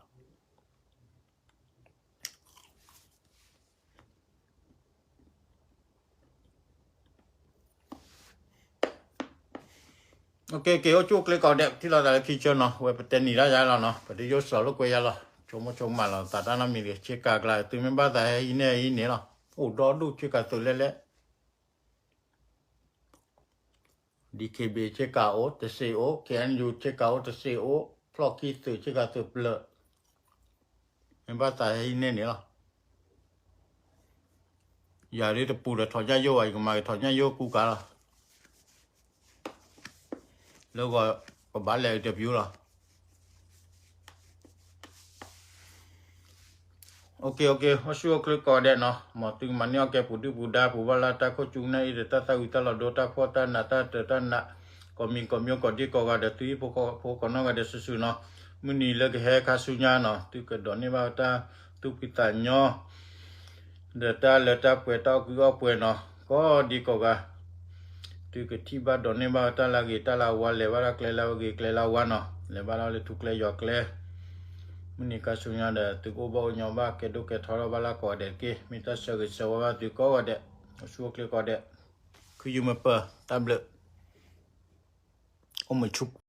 က့ၤအိၣ်ဆူၣ်အိၣ်ချ့ကိးဂၤဒဲး ထံၣ်လိာ်သးလၢခံဆၢနီၤ, ဝဲပတဲနံၤဒၣ်ယါလီၤနီၤ, ပတယိၣ်စိာ်လိာ်ကွဲယါလီၤ, ဆိကမိၣ်ဆိကမးလိာ်သးတၢ်နီတမံၤဒီး ဆ့ကၤကျါ သုမ့ၢ်ဘၣ်သးဟဲဟံးန့ၢ်ဟံးန့ၢ်လီၤ, အိၣ်ဒီဒူၣ်ဆ့ကၤသုးလဲၣ်လဲၣ် DKBA ဆ့ကၤအိၣ်တစ့အိၣ်, KNU ဆ့ကၤအိၣ်တစ့အိၣ်, ဖျီၣ်ခံသုးဆ့ကၤသုးပျၢၤ, မ့ၢ်ဘၣ်သးဟဲဟံးန့ၢ်န့ၣ်လီၤ. ယၤဒ်တပူၤဒီးထီၣ်ညၣ်ယိၣ်ဘၣ်, ယကမၤက့ၤထီၣ်ညၣ်ယိၣ်ကူကၤလီၤ. လၢဂီၤကဘၣ်လဲၤ interview လီၤ. အိၣ်ဆူၣ်အိၣ်ချ့ကိးဂၤဒဲးနီၤ, မ်သုကမၤန့ၢ်အီၣ်ကဲပူၤဒုၣ်ပူၤဒါ ပူၤဘၣ်လၢတၢ်ခိၣ်ကၠူကနၣ်အံၤဒီး တၢ်သၣ်ဝံၤတၢ်လီၤဒိ တၢ်ဖှီၣ်တၢ်နး တၢ်တၢၢ်တၢ်နး ကိးမံၤကိးမံၤကိးဒံကိးဂၤဒီး သုဟံၣ်ဖိဃီဖိကိးနီၢ်ဂၤဒဲးစုာ်စုာ်နီၤ. မုၢ်နံၤလၢကဟဲခါဆူညါနီၤ သုကဒိးန့ၢ်ဘၣ်တၢ်သူၣ်ဖှံသးညီ ဒီးတၢ်လၢတၢ်ပှဲၤ တၢ်အီၣ်ကုၢ်အီၣ်ပှဲၤနီၤ ကိးဒံကိးဂၤ သုကထံၣ်ဘၣ်ဒိးန့ၢ်ဘၣ်တၢ်လၢအဂ့ၤတၢ်လၢအဝါ လဲၤဘၣ်ဒၣ်ကျဲလၢအဂ့ၤကျဲလၢအဝါနီၤ လဲၤဘၣ်ဒၣ်လၢထူကျဲယွၤကျဲ မုၢ်နံၤခါဆူညါဒီး သုကအိၣ်ဘၣ်အိၣ်ညီဘၣ် ကဲဒိၣ်ကဲထီထီၣ်ဘၣ်လၢကိးဂၤဒဲးတက့ၢ်. မ့ၢ်တၢ်ဆၢဂ့ၤဆၢဝါဘၣ်သုကိးဂၤဒဲး အိၣ်ဆူၣ်အိၣ်ချ့ကိးဂၤဒဲး ခုယုၢ်မ့ၢ်ပၢၢ် တၢ်ဘျုး အိၣ်မုာ်ဆူၣ်